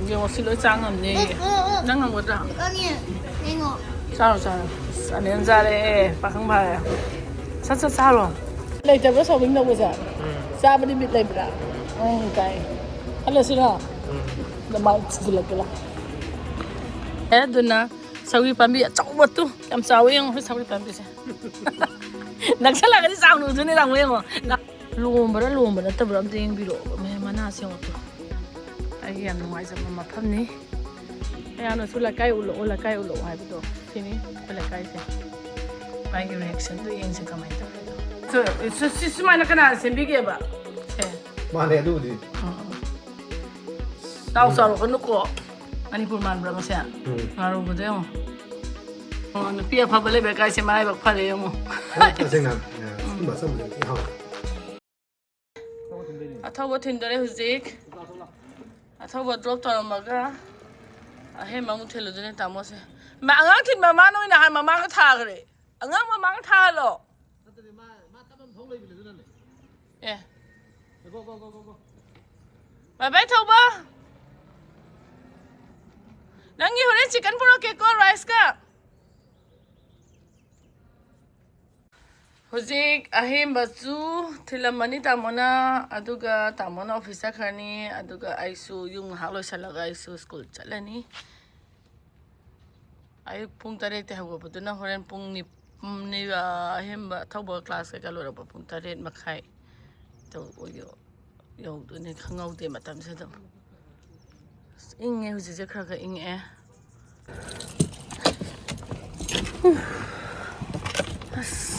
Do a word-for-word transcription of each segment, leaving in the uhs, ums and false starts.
ꯌꯦꯡꯉꯣ, ꯁꯤ ꯂꯣꯏ ꯆꯥ ꯉꯝꯅꯦꯌꯦ꯫ ꯅꯪ ꯉꯝꯒꯗ꯭ꯔꯥ? ꯆꯥꯔꯣ, ꯆꯥꯔꯣ꯫ ꯑꯁ, ꯑꯅꯦꯝ ꯆꯥꯔꯦ꯫ ꯄꯥꯈꯪ ꯐꯥꯔꯦ꯫ ꯁꯠ ꯁꯠ ꯆꯥꯔꯣ꯫ ꯂꯩꯇꯕ꯭ꯔꯣ ꯁꯣꯄꯤꯡ ꯇꯧꯕꯁꯦ? ꯆꯥꯕꯗꯤ ꯕꯤꯠ ꯂꯩꯕ꯭ꯔꯥ? ꯎꯝ, ꯇꯥꯏ꯫ ꯍꯜꯂꯁꯤꯔꯣ? ꯅꯃꯥꯏ ꯊꯤꯖꯤꯜꯂꯛꯀꯦ ꯂꯥꯎ꯫ ꯑꯦ, ꯑꯗꯨꯅ ꯁꯧꯒ꯭ꯔꯤ ꯄꯥꯝꯕꯤ ꯑꯆꯧꯕꯗꯨ, ꯌꯥꯝ ꯆꯥꯎꯋꯦ ꯌꯦꯡꯉꯣ, ꯁꯧꯒ꯭ꯔꯤ ꯄꯥꯝꯕꯤꯁꯦ꯫ ꯅꯛꯁꯜꯂꯒꯗꯤ ꯆꯥꯎꯅ ꯎꯗꯣꯏꯅꯦ, ꯇꯥꯃꯣ, ꯌꯦꯡꯉꯣ꯫ ꯂꯣꯝꯕ꯭ꯔꯥ ꯂꯣꯝꯕ ꯅꯠꯇꯕ꯭ꯔꯥ ꯑꯝꯇ ꯌꯦꯡꯕꯤꯔꯛꯑꯣ꯫ ꯃ-, ꯃꯅꯥ ꯁꯦꯝꯃꯛꯄ꯫ ꯑꯩꯒꯤ ꯌꯥꯝ ꯅꯨꯡꯉꯥꯏꯖꯕ ꯃꯐꯝꯅꯤ꯫ ꯃꯌꯥꯝꯅꯁꯨ "ꯂꯩꯀꯥꯏ ꯎꯠꯂꯛꯑꯣ, ꯂꯩꯀꯥꯏ ꯎꯠꯂꯛꯑꯣ" ꯍꯥꯏꯕꯗꯣ, ꯁꯤꯅꯤ ꯑꯩꯈꯣꯏ ꯂꯩꯀꯥꯏꯁꯦ꯫ ꯃꯥꯒꯤ reactionꯗꯣ ꯌꯦꯡꯁꯦ ꯀꯃꯥꯏꯅ ꯇꯧꯒꯦꯗꯣ꯫ ꯁꯤ, ꯁꯤ, ꯁꯤ, ꯁꯨꯃꯥꯏꯅ ꯀꯅꯥꯅ ꯁꯦꯝꯕꯤꯒꯦꯕ? ꯁꯦ꯫ ꯃꯥꯅꯦ, ꯑꯗꯨꯕꯨꯗꯤ꯫ ꯎꯝ꯫ ꯇꯥꯎ ꯆꯥꯎꯔꯛꯀꯅꯨꯀꯣ꯫ ꯃꯅꯤꯄꯨꯔ ꯃꯥꯟꯕ꯭ꯔꯥ ꯃꯁꯦ? ꯎꯝ꯫ ꯉꯥꯔꯧꯕꯗꯣ ꯌꯦꯡꯉꯣ꯫ ꯑꯣ, ꯅꯨꯄꯤ ꯑꯐꯕ ꯂꯩꯕ ꯀꯥꯏꯁꯦ ꯃꯔꯥꯏꯕꯛ ꯐꯔꯦ ꯌꯦꯡꯉꯣ꯫ ꯍꯣꯏ, ꯇꯁꯦꯡꯅ, ꯑ, ꯑꯆꯨꯝꯕ ꯑꯆꯝꯕꯗꯤ ꯌꯥꯝ ꯊꯤ ꯍꯥꯎꯋꯦ꯫ ꯑꯊꯧꯕ ꯊꯤꯟꯗꯣꯔꯦ ꯍꯧꯖꯤꯛ꯫ ꯑꯊꯧꯕ drop ꯇꯧꯔꯝꯃꯒ ꯑꯍꯦꯟꯕ ꯑꯃꯨꯛ ꯊꯤꯜꯂꯨꯗꯣꯏꯅꯦ ꯇꯥꯃꯣꯁꯦ꯫ ꯃꯥ ꯑꯉꯥꯡ ꯊꯤꯟꯕ ꯃꯥꯅ ꯑꯣꯏꯅ ꯍꯥꯟ ꯃꯃꯥꯡꯗ ꯊꯥꯈ꯭ꯔꯦ꯫ ꯑꯉꯥꯡ ꯃꯃꯥꯡꯗ ꯊꯥꯍꯜꯂꯣ꯫ ꯅꯠꯇꯗꯤ ꯃꯥ, ꯃꯥ ꯇꯞꯅ ꯊꯧ ꯂꯩꯕꯅꯦ ꯑꯗꯨꯅꯅꯦ꯫ ꯑꯦ꯫ Go, go, go, go, go. Bye bye ꯊꯧꯕ꯫ ꯅꯪꯒꯤ ꯍꯣꯔꯦꯟ chicken ꯄꯨꯔꯛꯀꯦꯀꯣ, riceꯀ꯫ ꯍꯧꯖꯤꯛ ꯑꯍꯦꯟꯕꯁꯨ ꯊꯤꯜꯂꯝꯃꯅꯤ ꯇꯥꯃꯣꯅ, ꯑꯗꯨꯒ ꯇꯥꯃꯣꯅ office ꯆꯠꯈ꯭ꯔꯅꯤ, ꯑꯗꯨꯒ ꯑꯩꯁꯨ ꯌꯨꯝ ꯉꯥꯏꯍꯥꯛ ꯂꯣꯏꯁꯤꯜꯂꯒ ꯑꯩꯁꯨ school ꯆꯠꯂꯅꯤ꯫ ꯑꯌꯨꯛ ꯄꯨꯡ ꯇꯔꯦꯠꯇ ꯍꯧꯒꯠꯄꯗꯨꯅ ꯍꯣꯔꯦꯟ ꯄꯨꯡ ꯅꯤꯞ-, ꯅꯤ-, ꯑꯍꯦꯟꯕ ꯊꯧꯕ class ꯀꯩꯀꯥ ꯂꯣꯏꯔꯛꯄ ꯄꯨꯡ ꯇꯔꯦꯠ ꯃꯈꯥꯏ ꯇꯧ-, ꯑꯣꯏꯌꯣ-, ꯌꯧꯗꯣꯏꯅꯦ, ꯈꯪꯍꯧꯗꯦ ꯃꯇꯝꯁꯦ ꯑꯗꯨꯝ꯫ ꯑꯁ, ꯏꯪꯉꯦ ꯍꯧꯖꯤꯛꯁꯦ, ꯈꯔ ꯈꯔ ꯏꯪꯉꯛꯑꯦ꯫ ꯑꯁ꯫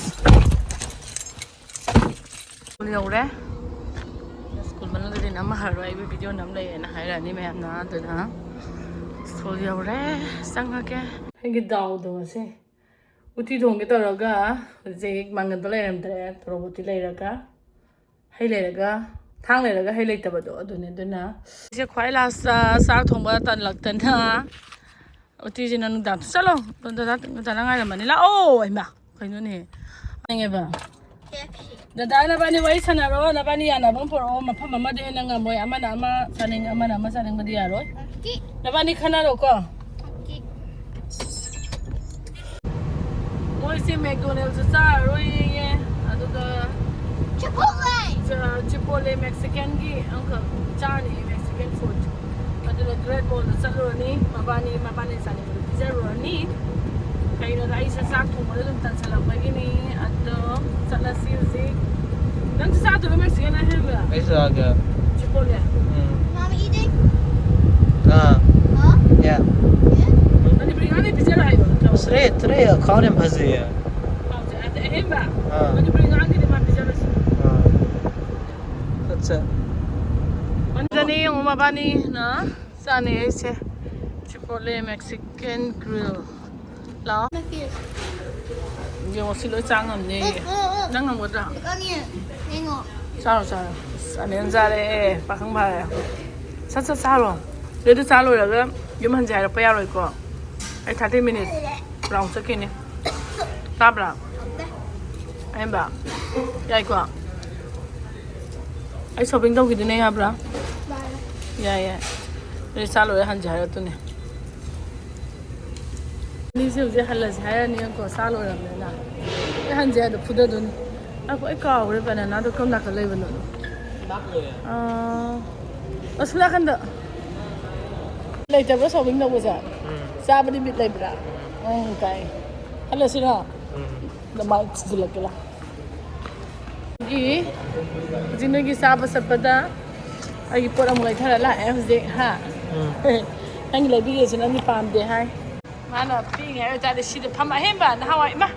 School ꯌꯧꯔꯦ꯫ School ꯃꯅꯨꯡꯗꯗꯤ ꯅꯝꯃꯔꯣꯏ, ꯑꯩꯕꯨ video ꯅꯝ ꯂꯩꯌꯦꯅ ꯍꯥꯏꯔꯛꯑꯅꯤ ꯃꯌꯥꯝꯅ꯫ ꯑꯗꯨꯅ school ꯌꯧꯔꯦ, ꯆꯪꯉꯒꯦ꯫ ꯑꯩꯒꯤ ꯗꯥꯎꯗꯣ ꯉꯁꯤ ꯎꯇꯤ ꯊꯣꯡꯒꯦ ꯇꯧꯔꯒ ꯍꯧꯖꯤꯛ ꯃꯪꯒꯟꯗꯣ ꯂꯩꯔꯝꯗ꯭ꯔꯦ, ꯇꯣꯔꯣꯕꯣꯠꯇꯤ ꯂꯩꯔꯒ꯫ ꯍꯩ ꯂꯩꯔꯒ, ꯊꯥꯡ ꯂꯩꯔꯒ ꯍꯩ ꯂꯩꯇꯕꯗꯣ ꯑꯗꯨꯅꯦ꯫ ꯑꯗꯨꯅ ꯁꯤꯁꯦ ꯈ꯭ꯋꯥꯏ last ꯆꯥꯛ ꯊꯣꯡꯕ ꯇꯜꯂꯛꯇꯅ ꯎꯇꯤꯁꯤꯅ ꯅꯨꯡꯗꯥꯡ꯫ ꯆꯠꯂꯣ, ꯗꯗꯥ, ꯗꯗꯥꯅ ꯉꯥꯏꯔꯝꯃꯅꯤ꯫ ꯂꯥꯛꯑꯣ꯫ ꯍꯩꯃꯥ, ꯀꯩꯅꯣꯅꯦ? ꯈꯪꯉꯦꯕ꯫ ꯗꯗꯥ, ꯅꯕꯥꯅꯤ ꯋꯥꯔꯤ ꯁꯥꯟꯅꯔꯣ, ꯅꯕꯥꯅꯤ ꯌꯥꯅꯕ ꯑꯃ ꯄꯨꯔꯛꯑꯣ꯫ ꯃꯐꯝ ꯑꯃꯗ ꯍꯦꯟꯅ ꯉꯝꯃꯣꯏ, ꯑꯃꯅ ꯑꯃ ꯆꯥꯅꯤꯡ, ꯑꯃꯅ ꯑꯃ ꯆꯥꯅꯤꯡꯕꯗꯤ ꯌꯥꯔꯣꯏ꯫ ꯅꯕꯥꯅꯤ ꯈꯟꯅꯔꯣꯀꯣ꯫ ꯃꯣꯏꯁꯦ McDonald's ꯆꯥꯔꯔꯣꯏꯌꯦ꯫ ꯑꯗꯨꯒ Chipotle꯫ ꯆ-, Chipotle Mexicanꯒꯤ ꯑꯃꯈꯛ ꯆꯥꯔꯅꯤ, Mexican food꯫ ꯑꯗꯨꯅ Great Wallꯗ ꯆꯠꯂꯨꯔꯅꯤ꯫ ꯃꯕꯥꯅꯤ, ꯃꯕꯥꯅꯤ ꯆꯥꯅꯤꯡꯕꯗꯣ ꯄꯤꯖꯔꯨꯔꯅꯤ꯫ ꯀꯩꯅꯣꯗ ꯑꯩꯁꯦ ꯆꯥꯛ ꯊꯣꯡꯕꯗ ꯑꯗꯨꯝ ꯇꯟꯁꯜꯂꯛꯄꯒꯤꯅꯤ꯫ ꯑꯗꯣ ꯆꯠꯂꯁꯤ ꯍꯧꯖꯤꯛ꯫ ꯅꯪꯁꯨ ꯆꯥꯗꯣꯏꯔꯣ Mexican ꯑꯍꯦꯟꯕ? ꯑꯩ ꯆꯥꯒꯦ꯫ Chipotle꯫ ꯎꯝ꯫ Mom eating? ꯑꯥ꯫ Huh? Yeah. Yeah? ꯃꯅꯤꯄꯨꯔꯤ ꯉꯥꯗꯤ ꯄꯤꯖꯔꯣ ꯍꯥꯏꯌꯣ, ꯅꯠꯇ꯭ꯔꯣ? ꯇ꯭ꯔꯦ, ꯇ꯭ꯔꯦ, ꯈꯥꯎꯅꯦ ꯐꯖꯩꯌꯦ꯫ ꯈꯥꯎꯁꯦ, ꯑꯗꯩ ꯑꯍꯦꯟꯕ? ꯑꯥ꯫ ꯃꯅꯤꯄꯨꯔꯤ ꯉꯥꯗꯤ ꯃꯥ ꯄꯤꯖꯔꯣꯏꯁꯦ꯫ ꯑꯥ꯫ ꯑꯠꯆꯥ꯫ ꯃꯅꯤꯄꯨꯔꯗꯅꯦ ꯌꯦꯡꯉꯣ, ꯃꯕꯥꯅꯤꯅ ꯆꯥꯅꯩ ꯑꯩꯁꯦ꯫ Chipotle Mexican Grill꯫ ꯂꯥꯛꯑꯣ꯫ ꯌꯦꯡꯉꯣ, ꯁꯤ ꯂꯣꯏ ꯆꯥ ꯉꯝꯅꯦꯌꯦ꯫ ꯅꯪ ꯉꯝꯒꯗ꯭ꯔꯥ? ꯆꯥꯔꯣ, ꯆꯥꯔꯣ꯫ ꯑꯁ, ꯑꯅꯦꯅ ꯆꯥꯔꯦ꯫ ꯄꯥꯈꯪ ꯐꯥꯔꯦ꯫ ꯁꯠ ꯁꯠ ꯆꯥꯔꯣ꯫ ꯑꯗꯨ ꯆꯥ ꯂꯣꯏꯔꯒ ꯌꯨꯝ ꯍꯟꯖꯦ ꯍꯥꯏꯔꯛꯄ ꯌꯥꯔꯣꯏꯀꯣ꯫ ꯑꯩ thirty minutes round ꯆꯠꯈꯤꯅꯤ꯫ ꯇꯥꯕ꯭ꯔꯥ? ꯑꯍꯦꯟꯕ? ꯌꯥꯏꯀꯣ? ꯑꯩ shopping ꯇꯧꯈꯤꯗꯣꯏꯅꯦ, ꯌꯥꯕ꯭ꯔꯥ? ꯌꯥꯏ, ꯌꯥꯏ꯫ ꯑꯗꯨꯗꯤ ꯆꯥ ꯂꯣꯏꯔ ꯍꯟꯖꯦ ꯍꯥꯏꯔꯛꯇꯣꯏꯅꯦ꯫ ꯑꯅꯤꯁꯦ ꯍꯧꯖꯤꯛ ꯍꯜꯂꯁꯦ ꯍꯥꯏꯔꯅꯤ, ꯑꯪꯀꯣ, ꯆꯥ ꯂꯣꯏꯔꯕꯅꯤꯅ꯫ ꯑꯩ ꯍꯟꯁꯦ ꯍꯥꯏꯗꯣ ꯐꯨꯗꯗꯣꯏꯅꯤ꯫ ꯑꯩꯈꯣꯏ, ꯑꯩ ꯀꯥꯎꯈ꯭ꯔꯦ, bananaꯗꯣ ꯀꯔꯝ ꯅꯥꯀꯟ ꯂꯩꯕꯅꯣ? ꯑꯥ, ꯑꯁꯣꯝ ꯅꯥꯀꯟꯗ꯫ ꯂꯩꯇꯕ꯭ꯔꯥ shopping ꯇꯧꯕꯁꯦ? ꯎꯝ꯫ ꯆꯥꯕꯗꯤ ꯕꯤꯠ ꯂꯩꯕ꯭ꯔꯥ? ꯎꯝ꯫ ꯎꯝ, ꯀꯥꯏ꯫ ꯍꯜꯂꯁꯤꯔꯣ? ꯎꯝ꯫ ꯅꯃꯥꯏ ꯊꯤꯖꯤꯜꯂꯛꯀꯦ ꯂꯥꯎ꯫ ꯒꯤ ꯍꯧꯖꯤꯛ ꯅꯣꯏꯒꯤ ꯆꯥꯕ ꯆꯠꯄꯗ ꯑꯩꯒꯤ ꯄꯣꯠ ꯑꯃꯨꯛ ꯂꯩꯊꯔ ꯂꯥꯛꯑꯦ ꯍꯧꯖꯤꯛ, ꯍꯥ? ꯎꯝ꯫ ꯅꯪꯒꯤ ꯂꯩꯕꯤꯒꯦꯁꯨ ꯅꯪꯗꯤ ꯄꯥꯝꯗꯦ ꯍꯥꯏ꯫ ꯃꯥꯅ ꯄꯤꯛꯏꯉꯩ ꯑꯣꯏꯇꯥꯔꯗꯤ ꯁꯤꯗ ꯐꯝ, ꯑꯍꯦꯟꯕ ꯅꯍꯥꯟꯋꯥꯏ, ꯏꯃꯥ!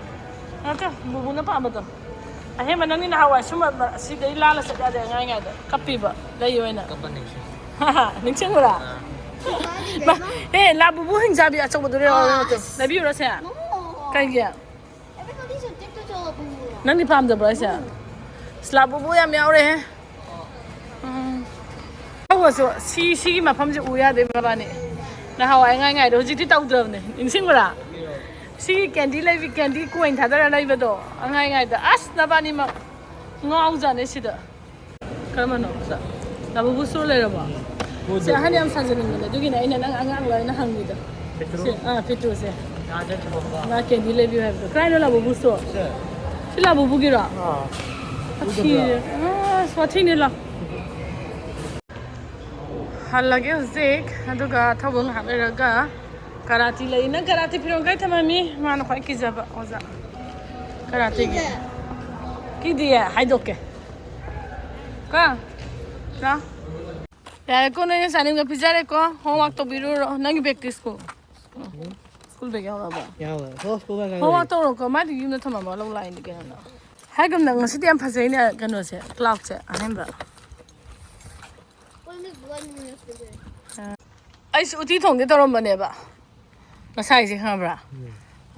ꯅꯠꯇꯦ, ꯕꯨꯕꯨꯅ ꯄꯥꯝꯕꯗꯣ꯫ ꯑꯍꯦꯟꯕ ꯅꯪꯗꯤ ꯅꯍꯥꯟꯋꯥꯏ ꯁꯨꯝꯕ ꯁꯤꯗꯩ ꯂꯥꯜꯂ ꯆꯠ ꯌꯥꯗꯦ ꯑꯉꯥꯡꯉꯩꯗ꯫ ꯀꯞꯄꯤꯕ ꯂꯩ ꯑꯣꯏꯅ꯫ ꯀꯞꯄ ꯅꯤꯡꯁꯤꯡ-, ꯅꯤꯡꯁꯤꯡꯕ꯭ꯔꯥ? ꯑꯥ꯫ ꯃꯥ, ꯑꯦ, ꯂꯥ ꯕꯨꯕꯨ ꯍꯤꯡꯆꯥꯕꯤ ꯑꯆꯧꯕꯗꯨ ꯂꯩꯔꯛꯑꯣ, ꯂꯩꯔꯛꯑꯣ꯫ ꯂꯩꯕꯤꯔꯨꯔꯁꯦ? ꯀꯩꯒꯤ? Everybody's addicted to Labubu. ꯅꯪꯗꯤ ꯄꯥꯝꯗꯕ꯭ꯔꯣ ꯍꯥꯏꯁꯦ? ꯎꯝ꯫ ꯑꯁ, ꯂꯥ ꯕꯨꯕꯨ ꯌꯥꯝ ꯌꯥꯎꯔꯦꯍꯦ꯫ ꯎꯝ꯫ ꯇꯧꯕꯁꯨ ꯁꯤ, ꯁꯤꯒꯤ ꯃꯐꯝꯁꯦ ꯎ ꯌꯥꯗꯦ ꯃꯕꯥꯅꯤ꯫ ꯅꯍꯥꯟꯋꯥꯏ ꯑꯉꯥꯡꯉꯩꯗ, ꯍꯧꯖꯤꯛꯇꯤ ꯇꯧꯗ꯭ꯔꯕꯅꯦ꯫ ꯅꯤꯡꯁꯤꯡꯕ꯭ꯔꯥ? ꯁꯤꯒꯤ candy ꯂꯩꯕꯤ, candy coin ꯊꯥꯗꯔ ꯂꯩꯕꯗꯣ ꯑꯉꯥꯡꯉꯩꯗ꯫ ꯑꯁ, ꯅꯕꯥꯅꯤꯃꯛ ꯉꯥꯎꯖꯥꯠꯅꯦ ꯁꯤꯗ꯫ ꯀꯔꯝꯕꯅꯣ? ꯂꯥ ꯕꯨꯕꯨ store ꯂꯩꯔꯕꯣ? ꯁꯦ ꯑꯍꯟ ꯌꯥꯝ ꯁꯥꯖꯅꯤꯡꯕꯅꯦ, ꯑꯗꯨꯒꯤꯅꯦ ꯑꯩꯅ ꯅꯪ ꯑꯉꯥꯡꯂ ꯍꯥꯏꯅ ꯍꯪꯉꯤꯗꯣ꯫ ꯁꯦ, ꯑꯥ, ꯄꯦꯇ꯭ꯔꯣꯁꯦ꯫ ꯃꯥ ꯀꯦꯟꯗꯤ ꯂꯩꯕꯤꯌꯨ ꯍꯥꯏꯕꯗꯣ꯫ ꯀꯗꯥꯏꯅꯣ ꯂꯥꯕꯨꯕꯨꯁꯨ? ꯁꯤ ꯂꯥꯕꯨꯕꯨꯒꯤꯔꯣ? ꯑꯥ, ꯁꯤ, ꯑꯥ, ꯁ꯭ꯋꯥꯊꯤꯅꯦ ꯂꯥꯎ꯫ ꯍꯜꯂꯒꯦ ꯍꯧꯖꯤꯛ, ꯑꯗꯨꯒ ꯊꯧꯕ ꯉꯥꯏꯍꯥꯛ ꯂꯩꯔꯒ ꯀꯔꯥꯇꯤ ꯂꯩ꯫ ꯅꯪ ꯀꯔꯥꯇꯤ ꯐꯤꯔꯣꯟ ꯀꯥꯏ ꯊꯝꯃꯝꯃꯤ? ꯃꯥꯅ ꯈ꯭ꯋꯥꯏ ꯀꯤꯖꯕ ꯑꯣꯖꯥ꯫ ꯀꯔꯥꯇꯤꯒꯤ꯫ ꯀꯤꯗꯤꯌꯦ, ꯍꯥꯏꯗꯣꯛꯀꯦ꯫ ꯀꯣ? ꯂꯥꯎ꯫ ꯌꯥꯔꯦꯀꯣ, ꯅꯣꯏꯅ ꯆꯥꯅꯤꯡꯕ ꯄꯤꯖꯔꯦꯀꯣ꯫ Homework ꯇꯧꯕꯤꯔꯨꯔꯣ꯫ ꯅꯪꯒꯤ bag T school? School bag ꯌꯥꯎꯔꯕ? ꯌꯥꯎꯋꯦ꯫ ꯍꯣ, school bag ꯂꯣꯏ꯫ Homework ꯇꯧꯔꯣꯀꯣ꯫ ꯃꯥꯗꯤ ꯌꯨꯝꯗ ꯊꯝꯃꯝꯃ ꯂꯧ ꯂꯥꯛꯏꯅꯤ ꯀꯩꯅꯣ ꯅꯪ꯫ ꯍꯥꯏꯒꯨꯝꯗ ꯉꯁꯤꯗꯤ ꯌꯥꯝ ꯐꯖꯩꯅꯦ ꯀꯩꯅꯣꯁꯦ, cloud ꯁꯦ ꯑꯍꯦꯟꯕ꯫ ꯑꯩꯁꯨ ꯎꯇꯤ ꯊꯣꯡꯒꯦ ꯇꯧꯔꯝꯕꯅꯦꯕ ꯉꯁꯥꯏꯁꯦ, ꯈꯪꯉꯕ꯭ꯔꯥ? ꯎꯝ꯫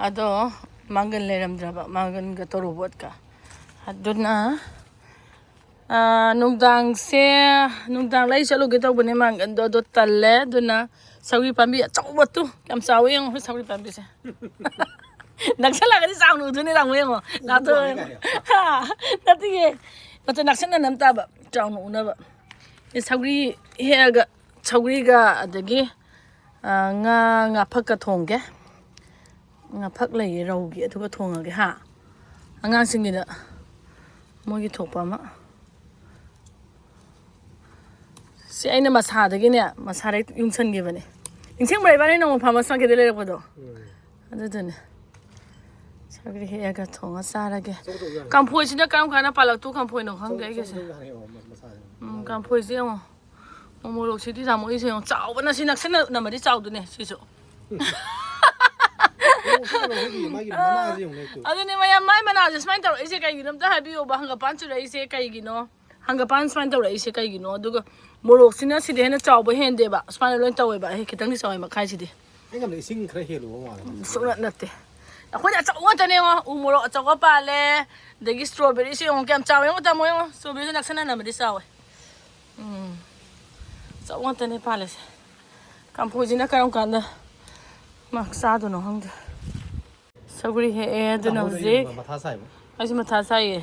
ꯑꯗꯣ ꯃꯪꯒꯟ ꯂꯩꯔꯝꯗ꯭ꯔꯕ, ꯃꯪꯒꯟꯒ ꯇꯣꯔꯣꯕꯣꯠꯀ꯫ ꯑꯗꯨꯅ, ꯑꯥ, ꯅꯨꯡꯗꯥꯡꯁꯦ, ꯅꯨꯡꯗꯥꯡ ꯂꯩ ꯆꯠꯂꯨꯒꯦ ꯇꯧꯕꯅꯦ ꯃꯪꯒꯟꯗꯣ, ꯑꯗꯣ ꯇꯜꯂꯦ꯫ ꯑꯗꯨꯅ ꯁꯧꯒ꯭ꯔꯤ ꯄꯥꯝꯕꯤ ꯑꯆꯧꯕꯗꯨ, ꯌꯥꯝ ꯆꯥꯎꯋꯦ ꯌꯦꯡꯉꯣ ꯑꯩꯈꯣꯏ ꯁꯧꯒ꯭ꯔꯤ ꯄꯥꯝꯕꯤꯁꯦ꯫ ꯅꯛꯁꯜꯂꯛꯑꯒꯗꯤ ꯆꯥꯎꯅ ꯎꯗꯣꯏꯅꯦ, ꯇꯥꯃꯣ ꯌꯦꯡꯉꯣ꯫ ꯎꯕ ꯂꯥꯞꯊꯣꯛꯑꯣ ꯅꯨꯡꯉꯥꯏ ꯌꯦꯡꯉꯣ꯫ ꯀꯥꯏꯌꯣ꯫ ꯍꯥ? ꯅꯠꯇꯤꯌꯦ꯫ ꯃꯇꯝ ꯅꯛꯁꯟꯅ ꯅꯝ ꯇꯥꯕ, ꯆꯥꯎꯅ ꯎꯅꯕ꯫ ꯑꯦ, ꯁꯧꯒ꯭ꯔꯤ ꯍꯦꯛꯑꯒ, ꯁꯧꯒ꯭ꯔꯤꯒ ꯑꯗꯒꯤ, ꯑ, ꯉꯥ, ꯉꯥꯐꯛꯀ ꯊꯣꯡꯒꯦ꯫ ꯉꯥꯐꯛ ꯂꯩꯌꯦ ꯔꯧꯒꯤ, ꯑꯗꯨꯒ ꯊꯣꯡꯉꯒꯦ ꯍꯥ꯫ ꯑꯉꯥꯡꯁꯤꯡꯒꯤꯗ ꯃꯣꯏꯒꯤ ꯊꯣꯛꯄ ꯑꯃ꯫ ꯁꯤ ꯑꯩꯅ ꯃꯁꯥꯗꯒꯤꯅꯦ, ꯃꯁꯥꯗꯩ ꯌꯨꯡꯁꯟꯈꯤꯕꯅꯦ꯫ ꯅꯤꯡꯁꯤꯡꯕ꯭ꯔꯥ ꯏꯕꯥꯅꯤ ꯅꯣꯡꯃ farmers market ꯇ ꯂꯩꯔꯛꯄꯗꯣ? ꯎꯝ꯫ ꯑꯗꯨꯗꯨꯅꯦ꯫ ꯁꯧꯒ꯭ꯔꯤ ꯍꯦꯛꯑꯒ ꯊꯣꯡꯉ ꯆꯥꯔꯒꯦ꯫ ꯑꯆꯧ ꯑꯆꯧꯕ ꯌꯥꯝ꯫ ꯀꯝꯐꯣꯏꯁꯤꯅ ꯀꯔꯝ ꯀꯥꯟꯗ ꯄꯥꯜꯂꯛꯇꯣ ꯀꯝꯐꯣꯏꯅꯣ ꯈꯪꯗꯦ ꯑꯆꯧ-, ꯑꯩꯒꯤꯁꯦ꯫ ꯑꯆꯧꯕ ꯌꯥꯝ ꯍꯦꯛꯑꯣ, ꯃ-, ꯃꯁꯥꯁꯦ꯫ ꯎꯝ, ꯃꯁꯥꯁꯦ꯫ ꯀꯝꯐꯣꯏꯁꯦ ꯌꯦꯡꯉꯣ꯫ ꯃꯣꯔꯣꯛꯁꯤꯗꯤ ꯇꯥꯃꯣꯒꯤꯁꯦ ꯌꯦꯡꯉꯣ꯫ ꯆꯥꯎꯕꯅ ꯁꯤ ꯅꯛꯁꯟꯅ ꯅꯝꯃꯗꯤ ꯆꯥꯎꯗꯣꯏꯅꯦ ꯁꯤꯁꯨ꯫ ꯃꯣꯔꯣꯛꯁꯦ ꯀꯩꯅꯣ ꯈꯪꯗꯤꯌꯦ, ꯃꯥꯒꯤ ꯃꯅꯥꯁꯦ ꯌꯦꯡꯉꯨꯅꯦ ꯇꯨ꯫ ꯑꯗꯨꯅꯦ ꯃꯌꯥꯝ, ꯃꯥꯏ ꯃꯅꯥꯁꯦ ꯁꯨꯃꯥꯏꯅ ꯇꯧꯔꯛꯏꯁꯦ ꯀꯩꯒꯤꯅꯣ ꯑꯝꯇ ꯍꯥꯏꯕꯤꯌꯣꯕ, ꯍꯪꯒꯄꯥꯟ ꯆꯨꯔꯛꯏꯁꯦ ꯀꯩꯒꯤꯅꯣ? ꯍꯪꯒꯄꯥꯟ ꯁꯨꯃꯥꯏꯅ ꯇꯧꯔꯛꯏꯁꯦ ꯀꯩꯒꯤꯅꯣ? ꯑꯗꯨꯒ ꯃꯣꯔꯣꯛꯁꯤꯅ ꯁꯤꯗꯤ ꯍꯦꯟꯅ ꯆꯥꯎꯕ ꯍꯦꯟꯗꯦꯕ, ꯁꯨꯃꯥꯏꯅ ꯂꯣꯏ ꯇꯧꯋꯦꯕ꯫ ꯑꯩ ꯈꯤꯇꯪꯗꯤ ꯆꯥꯎꯋꯦ ꯃꯈꯥꯏꯁꯤꯗꯤ꯫ ꯑꯩ ꯉꯝꯗ ꯏꯁꯤꯡ ꯈꯔ ꯍꯦꯜꯂꯨꯕ ꯃꯥꯜꯂꯦ꯫ ꯎꯝ, ꯁꯨꯡꯅꯠ ꯅꯠꯇꯦ꯫ ꯑꯩꯈꯣꯏꯗꯤ ꯑꯆꯧꯕ ꯉꯥꯛꯇꯅꯦ ꯌꯦꯡꯉꯣ꯫ ꯎ ꯃꯣꯔꯣꯛ ꯑꯆꯧꯕ ꯄꯥꯜꯂꯦ, ꯑꯗꯒꯤ strawberry ꯁꯨ ꯌꯦꯡꯉꯣ ꯀꯌꯥꯝ ꯆꯥꯎꯋꯦ ꯌꯦꯡꯉꯣ ꯇꯥꯃꯣ ꯌꯦꯡꯉꯣ꯫ Strawberry ꯁꯨ ꯅꯛꯁꯟꯅ ꯅꯝꯃꯗꯤ ꯆꯥꯎꯋꯦ꯫ ꯎꯝ, ꯑꯆꯧꯕ ꯉꯥꯛꯇꯅꯦ ꯄꯥꯜꯂꯤꯁꯦ꯫ ꯀꯝꯐꯣꯏꯁꯤꯅ ꯀꯔꯝ ꯀꯥꯟꯗ ꯃꯥ ꯆꯥꯗꯣꯏꯅꯣ ꯈꯪꯗꯦ꯫ ꯁꯧꯒ꯭ꯔꯤ ꯍꯦꯛꯑꯦ, ꯑꯗꯨꯅ ꯇꯥꯃꯣꯗꯣ ꯍꯧꯖꯤꯛ ꯌꯦꯡꯕ ꯃꯊꯥ ꯁꯥꯏꯕ꯫ ꯑꯩꯁꯨ ꯃꯊꯥ ꯁꯥꯏꯌꯦ꯫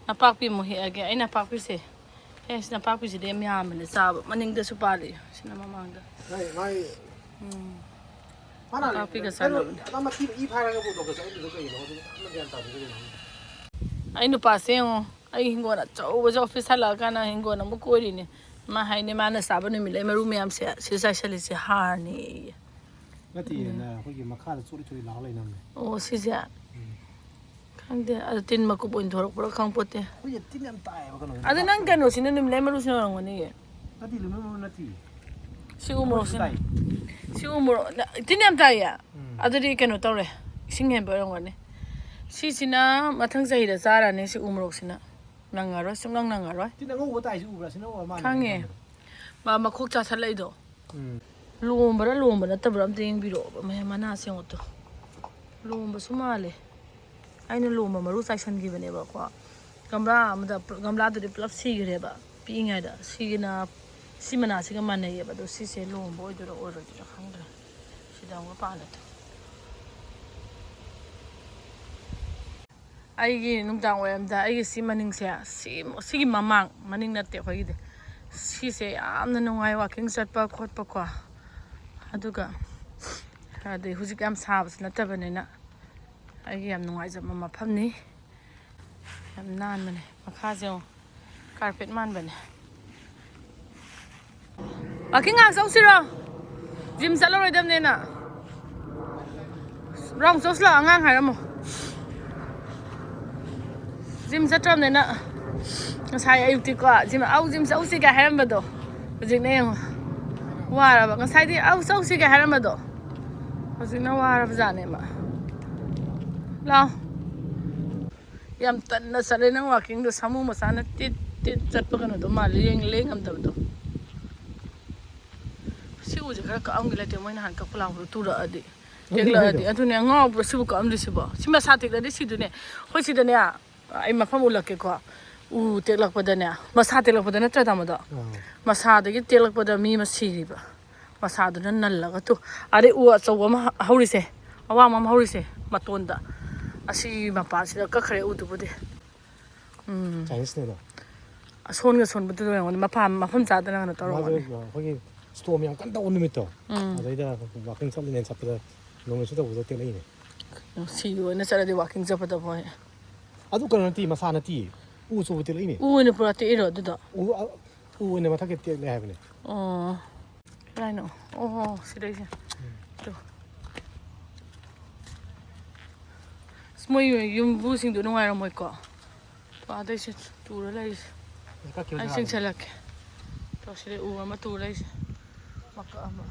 ꯅꯄꯥꯛꯄꯤ ꯑꯃꯨꯛ ꯍꯦꯛꯑꯒꯦ꯫ ꯑꯩ ꯅꯄꯥꯛꯄꯤꯁꯦ ꯑꯦ, ꯁꯤ ꯅꯄꯥꯛꯄꯤꯁꯤꯗꯤ ꯌꯥꯝ ꯌꯥꯝꯕꯅꯦ ꯆꯥꯕ꯫ ꯃꯅꯤꯡꯗꯁꯨ ꯄꯥꯜꯂꯤ꯫ ꯁꯤꯅ ꯃꯃꯥꯡꯗ꯫ ꯃꯥꯏ, ꯃꯥꯏ, ꯎꯝ꯫ ꯃꯥꯅ ꯅꯄꯥꯛꯄꯤꯒ ꯀꯩꯅꯣ, ꯆꯥꯟꯅꯕꯅꯦ꯫ ꯑꯃ ꯊꯤꯕ ꯏ ꯐꯥꯏꯔꯒ ꯄꯨꯊꯣꯛꯀꯦ ꯆꯠꯂꯤꯗꯨ ꯀꯩꯒꯤꯅꯣ? ꯑꯗꯨ ꯌꯥꯝꯅ ꯒ꯭ꯌꯥꯟ ꯇꯥꯗꯦ ꯀꯩꯒꯤꯅꯣ ꯈꯪꯗꯦ꯫ ꯑꯩ ꯅꯨꯄꯥꯁꯦ ꯌꯦꯡꯉꯣ꯫ ꯑꯩ ꯍꯤꯡꯒꯣꯜ ꯑꯆꯧꯕꯁꯦ ꯑꯣꯐꯤꯁ ꯍꯜꯂꯛꯑꯀꯥꯟꯗ ꯍꯤꯡꯒꯣꯜ ꯑꯃꯨꯛ ꯀꯣꯏꯔꯤꯅꯤ꯫ ꯃꯥ ꯍꯥꯏꯅꯦ, ꯃꯥꯅ ꯆꯥꯕ ꯅꯨꯃꯤꯠ ꯂꯩ ꯃꯔꯨ ꯃꯌꯥꯝꯁꯦ ꯁꯤ ꯆꯥꯏꯁꯜꯂꯤꯁꯦ ꯍꯥꯔꯅꯦꯌꯦ꯫ ꯅꯠꯇꯦꯌꯦ, ꯎꯝ꯫ ꯅ-, ꯑꯩꯈꯣꯏꯒꯤ ꯃꯈꯥꯗ ꯆꯣꯠꯂꯤ ꯆꯣꯠꯂꯤ ꯂꯥꯎ ꯂꯩꯅꯕꯅꯦ꯫ ꯑꯣ, ꯁꯤꯁꯦ? ꯎꯝ꯫ ꯈꯪꯗꯦ, ꯑꯗꯨ ꯇꯤꯟ ꯃꯀꯨꯞ ꯑꯣꯏꯅ ꯊꯣꯔꯛꯄ꯭ꯔꯥ ꯈꯪꯄꯣꯠꯇꯦ꯫ ꯑꯩꯈꯣꯏꯁꯦ ꯇꯤꯟ ꯌꯥꯝ ꯇꯥꯏꯌꯦꯕ ꯀꯩꯅꯣꯁꯦ꯫ ꯑꯗꯨ ꯅꯪ ꯀꯩꯅꯣꯁꯤꯅ ꯅꯨꯃꯤꯠꯂꯩ ꯃꯔꯨꯁꯤꯅ ꯑꯣꯏꯔꯝꯒꯅꯤꯌꯦ꯫ ꯅꯠꯇꯦ, ꯅꯨꯃꯤꯠꯂꯩ ꯃꯔꯨ ꯅꯠꯇꯦ꯫ ꯁꯤ ꯎ ꯃꯣꯔꯣꯛꯁꯤꯅ꯫ ꯇꯥꯏ꯫ ꯁꯤ ꯎ ꯃꯣꯔꯣꯛ, ꯅ-, ꯇꯤꯟ ꯌꯥꯝ ꯇꯥꯏꯌꯦ? ꯎꯝ꯫ ꯑꯗꯨꯗꯤ ꯀꯩꯅꯣ ꯇꯧꯔꯦ, ꯏꯁꯤꯡ ꯍꯦꯟꯕ ꯑꯣꯏꯔꯝꯒꯅꯤ꯫ ꯁꯤꯁꯤꯅ ꯃꯊꯪ ꯆꯍꯤꯗ ꯆꯥꯔꯅꯤ, ꯁꯤ ꯎ ꯃꯣꯔꯣꯛꯁꯤꯅ꯫ ꯅꯪꯉꯔꯣꯏ, ꯁꯨꯡꯅꯪ ꯅꯪꯉꯔꯣꯏ꯫ ꯇꯤꯟ ꯑꯉꯧꯕ ꯇꯥꯏꯁꯤ ꯎꯕ꯭ꯔꯥ? ꯁꯤꯅ ꯑꯣꯏꯔ ꯃꯥꯜꯂꯦ ꯈꯪꯉꯦ꯫ ꯑꯩꯅ ꯈꯟꯕꯗ꯫ ꯃꯥ ꯃꯈꯣꯛ ꯆꯥꯊꯠꯂꯛꯏꯗꯣ꯫ ꯎꯝ꯫ ꯂꯣꯝꯕ꯭ꯔꯥ ꯂꯣꯝꯕ ꯅꯠꯇꯕ꯭ꯔꯥ ꯑꯝꯇ ꯌꯦꯡꯕꯤꯔꯛꯑꯣꯕ, ꯃꯌꯥꯝ ꯃꯅꯥ ꯁꯦꯡꯉꯨꯇꯣ꯫ ꯂꯣꯝꯕꯁꯨ ꯃꯥꯜꯂꯦ꯫ ꯑꯩꯅ ꯂꯣꯝꯕ ꯃꯔꯨ ꯆꯥꯏꯁꯟꯈꯤꯕꯅꯦꯕꯀꯣ꯫ ꯒꯝꯂꯥ ꯑꯃꯗ, ꯒꯝꯂꯥꯗꯨꯗꯤ ꯄꯨꯂꯞ ꯁꯤꯈ꯭ꯔꯦꯕ ꯄꯤꯛꯏꯉꯩꯗ꯫ ꯁꯤꯒꯤꯅ, ꯁꯤ ꯃꯅꯥꯁꯤꯒ ꯃꯥꯟꯅꯩꯌꯦꯕ, ꯑꯗꯣ ꯁꯤꯁꯦ ꯂꯣꯝꯕ ꯑꯣꯏꯗꯣꯏꯔꯥ ꯑꯣꯏꯔꯣꯏꯗꯣꯏꯔꯥ ꯈꯪꯗ꯭ꯔꯦ꯫ ꯁꯤꯗ ꯑꯃꯨꯛ ꯄꯥꯜꯂꯦ꯫ ꯑꯩꯒꯤ ꯅꯨꯡꯗꯥꯡ ꯋꯥꯏꯔꯝꯗ ꯑꯩꯒꯤ ꯁꯤ ꯃꯅꯤꯡꯁꯦ, ꯁꯤ, ꯁꯤꯒꯤ ꯃꯃꯥꯡ, ꯃꯅꯤꯡ ꯅꯠꯇꯦ ꯑꯩꯈꯣꯏꯒꯤꯗꯤ, ꯁꯤꯁꯦ ꯌꯥꯝꯅ ꯅꯨꯡꯉꯥꯏ walking ꯆꯠꯄ ꯈꯣꯠꯄꯀꯣ꯫ ꯑꯗꯨꯒ ꯑꯗꯩ ꯍꯧꯖꯤꯛ ꯌꯥꯝ ꯁꯥꯕꯁꯨ ꯅꯠꯇꯕꯅꯤꯅ ꯑꯩꯒꯤ ꯌꯥꯝ ꯅꯨꯡꯉꯥꯏꯖꯕ ꯃꯐꯝꯅꯤ꯫ ꯌꯥꯝ ꯅꯥꯟꯕꯅꯦ꯫ ꯃꯈꯥꯁꯦ ꯌꯦꯡꯉꯣ꯫ Carpet ꯃꯥꯟꯕꯅꯦ꯫ Walking ꯉꯥꯏꯍꯥꯛ ꯆꯧꯁꯤꯔꯣ? Gym ꯆꯠꯂꯔꯣꯏꯗꯕꯅꯤꯅ꯫ Round ꯆꯧꯁꯤꯂꯥꯎ, ꯑꯉꯥꯡ ꯍꯥꯏꯔꯝꯃꯣ꯫ Gym ꯆꯠꯇ꯭ꯔꯕꯅꯤꯅ ꯉꯁꯥꯏ ꯑꯌꯨꯛꯇꯤꯀꯣ, gym, "ꯑꯧ, gym ꯆꯧꯁꯤꯒ" ꯍꯥꯏꯔꯝꯕꯗꯣ, ꯍꯧꯖꯤꯛꯅ ꯌꯦꯡꯉꯣ, ꯋꯥꯔꯕ꯫ ꯉꯁꯥꯏꯗꯤ "ꯑꯧ, ꯆꯧꯁꯤꯒ" ꯍꯥꯏꯔꯝꯕꯗꯣ, ꯍꯧꯖꯤꯛꯅ ꯋꯥꯔꯕ ꯖꯥꯠꯅꯦ ꯃꯥ꯫ ꯂꯥꯎ꯫ ꯌꯥꯝ ꯇꯟꯅ ꯆꯠꯂꯦ ꯅꯪ walkingꯗꯣ, ꯁꯥꯃꯨ ꯃꯆꯥꯅ ꯇꯤꯠ ꯇꯤꯠ ꯆꯠꯄ ꯀꯩꯅꯣꯗꯣ ꯃꯥꯜꯂꯦ, ꯌꯦꯡ ꯂꯦꯡ ꯉꯝꯗꯕꯗꯣ꯫ ꯁꯤ ꯎꯁꯦ ꯈꯔ ꯀꯛꯑꯝꯒꯦ ꯂꯩꯇꯦ, ꯃꯣꯏ ꯅꯍꯥꯟ ꯀꯛꯄ ꯂꯥꯛꯄꯗꯣ ꯇꯨꯔꯛꯑꯗꯤ꯫ ꯇꯦꯛꯂꯛꯑꯗꯤ꯫ ꯑꯗꯨꯅꯦ, ꯑꯉꯥꯎꯕ꯭ꯔꯣ ꯁꯤꯕꯨ ꯀꯛꯑꯝꯗ꯭ꯔꯤꯁꯤꯕꯣ? ꯁꯤ ꯃꯁꯥ ꯇꯦꯛꯂꯗꯤ ꯁꯤꯗꯨꯅꯦ꯫ ꯑꯩꯈꯣꯏ ꯁꯤꯗꯅꯦ, ꯑꯩ ꯃꯐꯝ ꯎꯠꯂꯛꯀꯦꯀꯣ꯫ ꯎ ꯇꯦꯛꯂꯛꯄꯗꯅꯦ, ꯃꯁꯥ ꯇꯦꯛꯂꯛꯄꯗ ꯅꯠꯇ꯭ꯔꯥ, ꯇꯥꯃꯣꯗꯣ? ꯑꯥ꯫ ꯃꯁꯥꯗꯒꯤ ꯇꯦꯛꯂꯛꯄꯗ ꯃꯤ ꯑꯃ ꯁꯤꯔꯤꯕ꯫ ꯃꯁꯥꯗꯨꯅ ꯅꯜꯂꯒ ꯇꯨ-, ꯑꯗꯩ ꯎ ꯑꯆꯧꯕ ꯑꯃ ꯍꯧꯔꯤꯁꯦ, ꯑꯋꯥꯡꯕ ꯑꯃ ꯍꯧꯔꯤꯁꯦ ꯃꯇꯣꯟꯗ, ꯑꯁꯤ ꯃꯄꯥꯁꯤꯗ ꯀꯛꯈ꯭ꯔꯦ ꯎꯗꯨꯕꯨꯗꯤ꯫ ꯎꯝ꯫ Chineseꯅꯦꯗꯣ? ꯑꯁꯣꯟꯒ ꯁꯣꯟꯕꯗꯨꯗ ꯌꯦꯡꯉꯣꯅꯦ, ꯃꯐꯝ ꯃꯐꯝ ꯆꯥꯗꯅ ꯀꯩꯅꯣ ꯃꯥꯁꯦ ꯇꯧꯔꯝꯒꯅꯤ꯫ ꯑꯩꯈꯣꯏꯒꯤ ꯁ꯭ꯇꯣꯝ ꯌꯥꯝ ꯀꯟꯅ ꯇꯧꯕ ꯅꯨꯃꯤꯠꯇꯣ, ꯎꯝ꯫ ꯑꯗꯩꯗ ꯋꯥꯀꯤꯡ ꯆꯠꯂꯤꯅꯦꯅ ꯆꯠꯄꯗ ꯅꯣꯡꯂꯩ ꯅꯨꯡꯁꯤꯠ ꯇꯧꯕꯗ ꯇꯦꯛꯂꯛꯏꯅꯦ꯫ ꯁꯤꯒꯤ ꯑꯣꯏꯅ ꯆꯠꯂꯗꯤ ꯋꯥꯀꯤꯡ ꯆꯠꯄꯗ ꯐꯩ꯫ ꯑꯗꯨ ꯀꯩꯅꯣ ꯅꯠꯇꯦ, ꯃꯁꯥ ꯅꯠꯇꯦ, ꯎ ꯑꯆꯧꯕ ꯇꯦꯛꯂꯛꯏꯅꯦ꯫ ꯎ ꯑꯣꯏꯅ ꯄꯨꯔꯥ ꯇꯦꯛꯏꯔꯣ ꯑꯗꯨꯗꯣ? ꯎ ꯎ ꯑꯣꯏꯅ ꯃꯊꯛꯀꯤ ꯇꯦꯛꯂꯦ ꯍꯥꯏꯕꯅꯦ꯫ ꯑꯣ꯫ ꯀꯗꯥꯏꯅꯣ? ꯑꯣ, ꯁꯤꯗꯩꯁꯦ꯫ ꯇꯨ꯫ ꯑꯁ, ꯃꯣꯏ ꯌꯨꯝꯕꯨꯁꯤꯡꯗꯣ ꯅꯨꯡꯉꯥꯏꯔꯝꯃꯣꯏꯀꯣ꯫ ꯇꯣ, ꯑꯗꯩꯁꯦ ꯇꯨꯔ ꯂꯩꯔꯤꯁꯦ꯫ ꯀꯛꯈꯤꯕ ꯑꯩ ꯖꯒꯥꯗꯣ꯫ ꯆꯤꯡꯁꯤꯜꯂꯛꯀꯦ꯫ ꯇꯣ, ꯁꯤꯗ ꯎ ꯑꯃ ꯇꯨ ꯂꯩꯔꯤꯁꯦ꯫ ꯃꯀꯛ ꯑꯃ꯫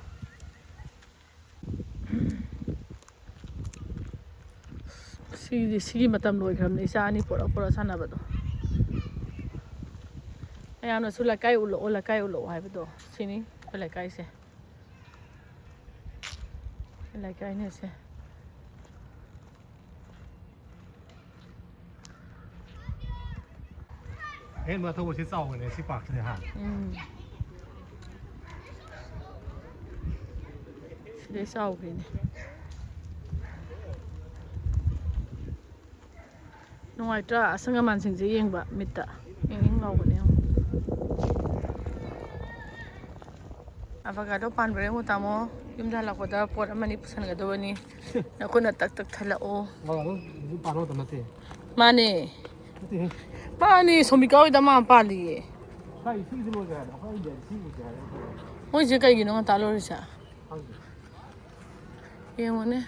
ꯁꯤꯗꯤ, ꯁꯤꯒꯤ ꯃꯇꯝ ꯂꯣꯏꯈ꯭ꯔꯕꯅꯤ, ꯏꯆꯥ ꯑꯅꯤ ꯄꯣꯔꯛ ꯄꯣꯔꯛ ꯁꯥꯟꯅꯕꯗꯣ꯫ ꯃꯌꯥꯝꯅꯁꯨ "ꯂꯩꯀꯥꯏ ꯎꯠꯂꯛꯑꯣ, ꯂꯩꯀꯥꯏ ꯎꯠꯂꯛꯑꯣ" ꯍꯥꯏꯕꯗꯣ, ꯁꯤꯅꯤ ꯑꯩꯈꯣꯏ ꯂꯩꯀꯥꯏꯁꯦ꯫ ꯑꯩꯈꯣꯏ ꯂꯩꯀꯥꯏꯅꯦ ꯁꯦ꯫ ꯑꯍꯦꯟꯕ ꯊꯧꯕꯁꯤ ꯆꯥꯎꯕꯅꯦ ꯁꯤ ꯄꯥꯔꯛꯁꯤꯗꯤ, ꯍꯥ? ꯎꯝ꯫ ꯁꯤꯗꯩ ꯆꯥꯎꯈ꯭ꯔꯤꯅꯦ꯫ ꯅꯨꯡꯉꯥꯏꯇ꯭ꯔꯥ? ꯑꯁꯪ ꯑꯃꯥꯟꯁꯤꯡꯁꯦ ꯌꯦꯡꯕ ꯃꯤꯠꯇ ꯏꯪ ꯏꯪ ꯂꯥꯎꯕꯅꯦ ꯌꯦꯡꯉꯣ꯫ ꯑꯚꯣꯀꯥꯗꯣ ꯄꯥꯟꯕ꯭ꯔꯥ ꯌꯦꯡꯉꯣ, ꯇꯥꯃꯣ꯫ ꯌꯨꯝꯗ ꯍꯜꯂꯛꯄꯗ ꯄꯣꯠ ꯑꯃꯅꯤ ꯄꯨꯁꯟꯒꯗꯕꯅꯤ꯫ ꯅꯈꯨꯠꯅ ꯇꯛ ꯇꯛ ꯊꯠꯂꯛꯑꯣ꯫ ꯃꯥ ꯑꯗꯨꯝ ꯍꯧꯖꯤꯛ ꯄꯥꯟꯕ ꯃꯇꯝ ꯅꯠꯇꯦ꯫ ꯃꯥꯅꯦ꯫ ꯅꯠꯇꯦꯍꯦ꯫ ꯃꯥꯅꯦ, ꯁꯣꯃꯤꯀꯥ ꯍꯣꯏꯗ ꯑꯃ ꯄꯥꯜꯂꯤꯌꯦ꯫ ꯁ꯭ꯋꯥꯏ ꯁꯤꯒꯤꯁꯤ ꯂꯣꯏꯈ꯭ꯔꯦ ꯍꯥꯏꯕ꯫ ꯑꯩꯈꯣꯏ ꯏꯟꯗꯤꯌꯥꯗꯤ ꯁꯤ ꯎꯗꯦ ꯍꯥꯏꯕ꯫ ꯃꯣꯏꯁꯦ ꯀꯩꯒꯤꯅꯣ ꯉꯟꯇꯥ ꯂꯣꯏꯔꯤꯁꯦ? ꯈꯪꯗꯦ꯫ ꯌꯦꯡꯉꯨꯅꯦ꯫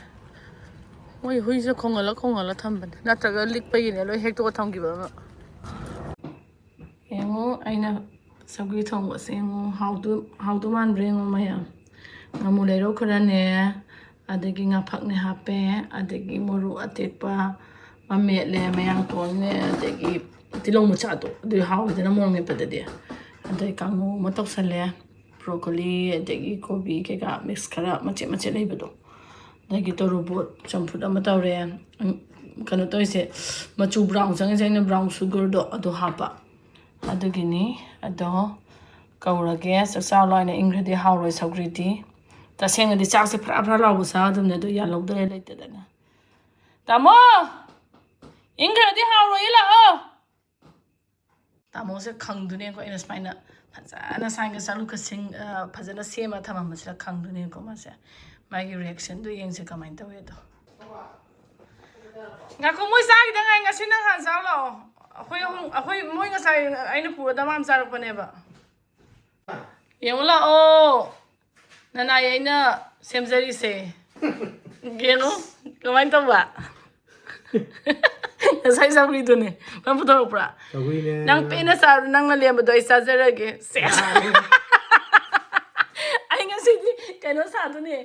ꯃꯣꯏ ꯍꯨꯏꯁꯦ ꯈꯣꯡꯍꯜꯂ ꯈꯣꯡꯍꯜꯂ ꯊꯝꯕꯅꯦ꯫ ꯅꯠꯇ꯭ꯔꯒ ꯂꯤꯛꯄꯒꯤꯅꯦ ꯂꯣꯏ ꯍꯦꯛꯇꯣꯛꯑ ꯊꯝꯈꯤꯕ ꯑꯃ꯫ ꯌꯦꯡꯉꯨ, ꯑꯩꯅ ꯁꯧꯒ꯭ꯔꯤ ꯊꯣꯡꯕꯁꯦ ꯌꯦꯡꯉꯨ꯫ ꯍꯥꯎꯗꯨ-, ꯍꯥꯎꯗꯨ ꯃꯥꯟꯕ꯭ꯔꯥ ꯌꯦꯡꯉꯨ ꯃꯌꯥꯝ꯫ ꯉꯥꯃꯨ ꯂꯩꯔꯧ ꯈꯔꯅꯦ, ꯑꯗꯒꯤ ꯉꯥꯐꯛꯅꯦ ꯍꯥꯞꯄꯦ, ꯑꯗꯒꯤ ꯃꯣꯔꯣꯛ ꯑꯇꯦꯛꯄ ꯑꯃ ꯃꯦꯠꯂꯦ, ꯃꯌꯥꯡꯇꯣꯟꯅꯦ, ꯑꯗꯒꯤ ꯇꯤꯜꯍꯧ ꯃꯆꯥꯗꯣ, ꯑꯗꯨ ꯍꯥꯎꯋꯤꯗꯅ ꯃꯣꯔꯣꯛ ꯃꯦꯠꯄꯗꯗꯤ꯫ ꯑꯗꯩ ꯀꯥꯡꯉꯧ ꯑꯃ ꯇꯧꯁꯜꯂꯦ, ꯕ꯭ꯔꯣꯀꯣꯂꯤ, ꯑꯗꯒꯤ ꯀꯣꯕꯤ ꯀꯩꯀꯥ ꯃꯤꯛꯁ ꯈꯔ ꯃꯆꯦꯠ ꯃꯆꯦꯠ ꯂꯩꯕꯗꯣ꯫ ꯑꯗꯒꯤ ꯇꯣꯔꯣꯕꯣꯠ ꯆꯝꯐꯨꯠ ꯑꯃ ꯇꯧꯔꯦ꯫ ꯎꯝ, ꯀꯩꯅꯣ ꯇꯧꯔꯤꯁꯦ, ꯃꯆꯨ ꯕ꯭ꯔꯥꯎꯟ ꯆꯪꯉꯤꯁꯦ ꯑꯩꯅ ꯕ꯭ꯔꯥꯎꯟ ꯁꯨꯒꯔꯗꯣ ꯑꯗꯨ ꯍꯥꯞꯄ꯫ ꯑꯗꯨꯒꯤꯅꯤ꯫ ꯑꯗꯣ ꯀꯧꯔꯒꯦ, ꯆꯥꯛ ꯆꯥꯎ ꯂꯥꯎꯅ, ꯏꯪꯈ꯭ꯔꯗꯤ ꯍꯥꯎꯔꯣꯏ ꯁꯧꯒ꯭ꯔꯤꯗꯤ꯫ ꯇꯁꯦꯡꯅꯗꯤ ꯆꯥꯛꯁꯦ ꯐꯔꯥ ꯐꯔꯥ ꯂꯥꯎꯕ ꯆꯥꯒꯗꯕꯅꯦ, ꯑꯗꯣ ꯌꯥꯜꯍꯧꯗ꯭ꯔꯦ ꯂꯩꯇꯗꯅ꯫ ꯇꯥꯃꯣ! ꯏꯪꯈ꯭ꯔꯗꯤ ꯍꯥꯎꯔꯣꯏꯌꯦ, ꯂꯥꯛꯑꯣ꯫ ꯇꯥꯃꯣꯁꯦ ꯈꯪꯗꯣꯏꯅꯦꯀꯣ, ꯑꯩꯅ ꯁꯨꯃꯥꯏꯅ ꯐꯖꯅ ꯁꯥꯏꯟꯒ ꯆꯥꯂꯨꯛꯀ ꯁꯤꯡ-, ꯑ, ꯐꯖꯅ ꯁꯦꯝꯃ ꯊꯝꯃꯝꯕꯁꯤꯗ ꯈꯪꯗꯣꯏꯅꯦꯀꯣ ꯃꯥꯁꯦ꯫ ꯃꯥꯒꯤ ꯔꯤꯌꯦꯛꯁꯟꯗꯣ ꯌꯦꯡꯁꯦ ꯀꯃꯥꯏꯅ ꯇꯧꯋꯦꯗꯣ꯫ ꯉꯥꯏꯈꯣ, ꯃꯣꯏ ꯆꯥꯈꯤꯗ ꯉꯥꯏ, ꯉꯁꯤ ꯅꯪ ꯍꯥꯟꯅ ꯆꯥꯎ ꯂꯥꯛꯑꯣ꯫ ꯑꯩꯈꯣꯏ ꯑꯍꯨꯝ, ꯑꯩꯈꯣꯏ, ꯃꯣꯏ ꯉꯁꯥꯏ ꯑꯩꯅ ꯄꯨꯔꯗ ꯃꯥ ꯑꯃ ꯆꯥꯔꯛꯄꯅꯦꯕ꯫ ꯌꯦꯡꯉꯨ ꯂꯥꯛꯑꯣ꯫ ꯅꯅꯥꯏ ꯑꯩꯅ ꯁꯦꯝꯖꯔꯤꯁꯦ꯫ ꯌꯦꯡꯉꯨ, ꯀꯃꯥꯏꯅ ꯇꯧꯕ? ꯉꯁꯥꯏ ꯆꯧꯀ꯭ꯔꯤꯗꯨꯅꯦ꯫ ꯅꯪ ꯄꯨꯊꯣꯔꯛꯄ꯭ꯔꯥ? ꯁꯧꯒ꯭ꯔꯤꯅꯦ꯫ ꯅꯪ ꯄꯦꯟꯅ ꯆꯥꯔꯣ, ꯅꯪꯅ ꯂꯦꯝꯕꯗꯣ ꯑꯩ ꯆꯥꯖꯔꯒꯦ꯫ ꯁꯦꯁ꯫ ꯑꯩ ꯉꯁꯤꯗꯤ ꯀꯩꯅꯣ ꯁꯥꯗꯣꯏꯅꯦ꯫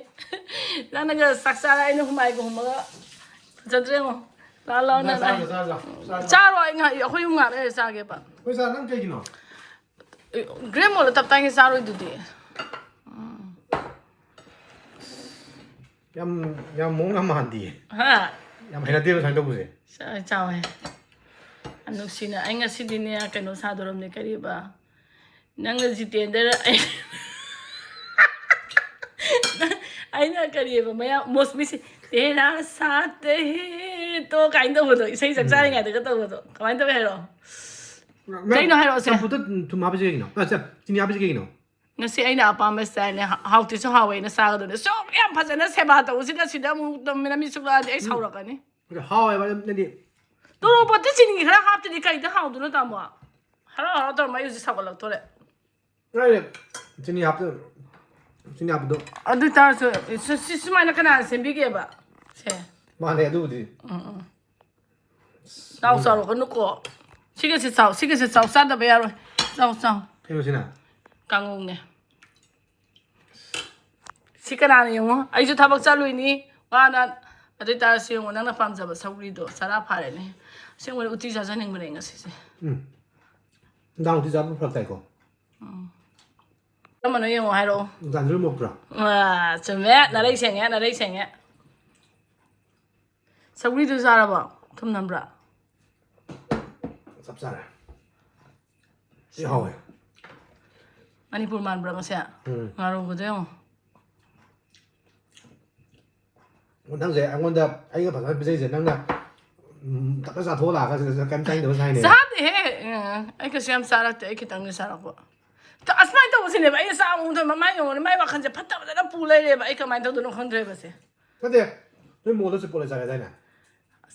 ꯅꯪꯅꯒ ꯆꯥꯛ ꯆꯥꯔ ꯑꯩꯅ ꯍꯨꯃꯥꯏꯒ ꯍꯨꯝꯃꯒ ꯐꯖꯗ꯭ꯔꯦ ꯌꯦꯡꯉꯣ꯫ ꯂꯥꯛꯑꯣ, ꯂꯥꯛꯑꯣ, ꯅꯪ ꯅꯪ꯫ ꯆꯥꯔꯣ, ꯆꯥꯔꯣ, ꯆꯥꯔꯣ꯫ ꯆꯥꯔꯣ, ꯑꯩ ꯉꯥꯏꯍꯥꯛ, ꯑꯩꯈꯣꯏ ꯑꯍꯨꯝ ꯉꯥꯏꯍꯥꯛ ꯂꯩꯔ ꯆꯥꯒꯦꯕ꯫ ꯑꯩꯈꯣꯏ ꯆꯥ, ꯅꯪ ꯀꯩꯒꯤꯅꯣ? ꯒ꯭ꯔꯦꯝ ꯃꯣꯜꯗ ꯇꯞ ꯇꯥꯏꯒꯤ ꯆꯥꯔꯣꯏꯗꯨꯗꯤ꯫ ꯎꯝ꯫ ꯌꯥꯝ, ꯌꯥꯝ ꯃꯑꯣꯡ ꯌꯥꯝ ꯃꯥꯟꯗꯤꯌꯦ꯫ ꯍꯥ? ꯌꯥꯝ ꯍꯩꯅꯗꯦꯕ ꯁꯨꯃꯥꯏꯅ ꯇꯧꯕꯁꯦ꯫ ꯆꯥ-, ꯆꯥꯎꯋꯦ꯫ ꯌꯥꯝ ꯅꯨꯡꯁꯤꯅ꯫ ꯑꯩ ꯉꯁꯤꯗꯤꯅꯦ ꯀꯩꯅꯣ ꯁꯥꯗꯧꯔꯕꯅꯦ, ꯀꯔꯤꯕ? ꯅꯪꯅ ꯖꯤꯇꯦꯟꯗ꯭ꯔ, ꯑꯩ-, ꯑꯩꯅ ꯀꯔꯤꯕ? ꯃꯌꯥꯝ ꯃꯣꯁꯃꯤꯁꯤ, "ꯇꯦꯔꯥ ꯁꯥꯠ ꯍꯦ ꯇꯣ" ꯀꯥꯏꯅ ꯇꯧꯕꯗꯣ, ꯏꯁꯩ ꯆꯥꯛ ꯎꯝ꯫ ꯆꯥꯔꯤꯉꯩꯗꯒ ꯇꯧꯕꯗꯣ꯫ ꯀꯃꯥꯏꯅ ꯇꯧꯋꯦ ꯍꯥꯏꯔꯣ? ꯅꯪ ꯀꯩꯅꯣ ꯍꯥꯏꯔꯛꯑꯣꯁꯦ꯫ ꯆꯝꯐꯨꯠꯇ ꯊꯨꯝ ꯍꯥꯞꯄꯤꯁꯦ ꯀꯩꯒꯤꯅꯣ? ꯑ, ꯆ-, ꯆꯤꯅꯤ ꯍꯥꯞꯄꯤꯁꯦ ꯀꯩꯒꯤꯅꯣ? ꯉꯁꯤ ꯑꯩꯅ ꯑꯄꯥꯝꯕ ꯁ꯭ꯇꯥꯏꯜꯅꯦ꯫ ꯍꯥ-, ꯍꯥꯎꯇ꯭ꯔꯤꯁꯨ ꯍꯥꯎꯋꯦꯅ ꯆꯥꯒꯗꯕꯅꯦ꯫ ꯁꯨꯛ ꯌꯥꯝ ꯐꯖꯅ ꯁꯦꯕꯥ ꯇꯧꯕꯁꯤꯗ ꯁꯤꯗ ꯑꯃꯨꯛ ꯇꯝ-, ꯃꯤꯠ ꯁꯨꯛꯂꯛꯑꯗꯤ ꯑꯩ ꯎꯝ꯫ ꯁꯥꯎꯔꯛꯀꯅꯤ꯫ ꯑꯗꯣ ꯍꯥꯎꯋꯦꯕ ꯑꯗꯨꯝ ꯅꯪꯗꯤ꯫ ꯇꯣꯔꯣꯕꯣꯠꯇ ꯆꯤꯅꯤ ꯈꯔ ꯍꯥꯞꯇꯗꯤ ꯀꯩꯗ ꯍꯥꯎꯗꯣꯏꯅꯣ, ꯇꯥꯃꯣ? ꯍꯔꯥꯎ ꯍꯔꯥꯎ ꯇꯧꯔꯝꯃ ꯑꯩ ꯍꯧꯖꯤꯛ ꯁꯥꯎꯒꯠꯂꯛꯇꯣꯔꯦ꯫ ꯀꯥꯏꯗꯩ ꯆꯤꯅꯤ ꯍꯥꯞꯇ-, ꯆꯤꯅꯤ ꯍꯥꯞꯄꯗꯣ꯫ ꯑꯗꯨ ꯑꯣꯏꯇꯥꯔꯁꯨ ꯁꯤ, ꯁꯤ, ꯁꯨꯃꯥꯏꯅ ꯀꯅꯥꯅ ꯁꯦꯝꯕꯤꯒꯦꯕ? ꯁꯦ꯫ ꯃꯥꯅꯦ ꯑꯗꯨꯕꯨꯗꯤ꯫ ꯎꯝ, ꯎꯝ꯫ ꯆꯥꯎ, ꯆꯥꯎꯔꯛꯀꯅꯨꯀꯣ꯫ ꯁꯤꯒꯁꯦ ꯆꯥꯎ, ꯁꯤꯒꯁꯦ ꯆꯥꯎ, ꯆꯥꯗꯕ ꯌꯥꯔꯣꯏ꯫ ꯆꯥꯎ, ꯆꯥꯎ꯫ ꯀꯩꯅꯣ ꯁꯤꯅ? ꯀꯥꯡꯉꯧꯅꯦ꯫ ꯁꯤ ꯀꯅꯥꯅ ꯌꯦꯡꯉꯣ? ꯑꯩꯁꯨ ꯊꯕꯛ ꯆꯠꯂꯨꯏꯅꯤ, ꯋꯥꯅ꯫ ꯑꯗꯨ ꯑꯣꯏꯇꯥꯔꯁꯨ ꯌꯦꯡꯉꯣ, ꯅꯪꯅ ꯄꯥꯝꯖꯕ ꯁꯧꯒ꯭ꯔꯤꯗꯣ ꯆꯔꯥ ꯐꯥꯔꯦꯅꯦ꯫ ꯑꯁꯦꯡꯕꯗꯤ ꯎꯇꯤ ꯆꯥꯖꯅꯤꯡꯕꯅꯦ ꯉꯁꯤꯁꯦ꯫ ꯎꯝ꯫ ꯅꯨꯡꯗꯥꯡ ꯎꯇꯤ ꯆꯥꯕ ꯐꯔꯛ ꯇꯥꯏꯀꯣ꯫ ꯎꯝ꯫ ꯀꯔꯝꯕꯅꯣ ꯌꯦꯡꯉꯣ ꯍꯥꯏꯔꯛꯑꯣ꯫ ꯒꯥꯖꯔ ꯃꯣꯔꯣꯛꯇꯨꯔꯥ? ꯑꯥ, ꯆꯨꯝꯃꯦ꯫ ꯅꯔꯩ ꯁꯦꯡꯉꯦ, ꯅꯔꯩ ꯁꯦꯡꯉꯦ꯫ ꯁꯧꯒ꯭ꯔꯤꯗꯨ ꯆꯥꯔꯕꯣ? ꯊꯨꯝ ꯅꯝꯕ꯭ꯔꯥ? ꯆꯞ ꯆꯥꯔꯦ꯫ ꯊꯤ ꯍꯥꯎꯋꯦ꯫ ꯃꯅꯤꯄꯨꯔ ꯃꯥꯟꯕ꯭ꯔꯥ ꯉꯁꯤ? ꯎꯝ꯫ ꯉꯥꯔꯧꯕꯗꯣ ꯌꯦꯡꯉꯣ꯫ ꯑꯣ, ꯅꯪꯁꯦ ꯑꯩꯉꯣꯟꯗ ꯑꯩꯒ ꯐꯖꯅ ꯄꯤꯖꯩꯁꯦ, ꯅꯪꯅ ꯎꯝ, ꯇꯞꯅ ꯆꯥꯊꯣꯛꯑ ꯂꯥꯛꯑꯒ ꯁꯤꯗ ꯀꯩꯝ ꯆꯥꯅꯤꯡꯗꯕ ꯁꯥꯏꯅꯦ꯫ ꯆꯥꯗꯦꯍꯦ꯫ ꯎꯝ, ꯑꯩ ꯀꯩꯁꯨ ꯌꯥꯝ ꯆꯥꯔꯛꯇꯦ, ꯑꯩ ꯈꯤꯇꯪꯗꯤ ꯆꯥꯔꯛꯄ꯫ ꯑꯁꯨꯃꯥꯏꯅ ꯇꯧꯕꯁꯤꯅꯦꯕ ꯑꯩꯅ ꯆꯥꯛ ꯑꯃꯨꯛ ꯊꯣꯡ ꯃꯃꯥꯏ ꯌꯦꯡꯉꯨꯅꯦ, ꯃꯥꯏ ꯋꯥꯈꯜꯁꯦ ꯐꯠꯇꯕꯗꯅ ꯄꯨ ꯂꯩꯔꯦꯕ꯫ ꯑꯩ ꯀꯃꯥꯏꯅ ꯇꯧꯗꯣꯏꯅꯣ ꯈꯪꯗ꯭ꯔꯦꯕꯁꯦ꯫ ꯅꯠꯇꯦ, ꯅꯣꯏ ꯃꯣꯜꯗ ꯆꯤꯄꯣꯠꯂꯦ ꯆꯥꯔꯦꯗꯥꯏꯅꯦ?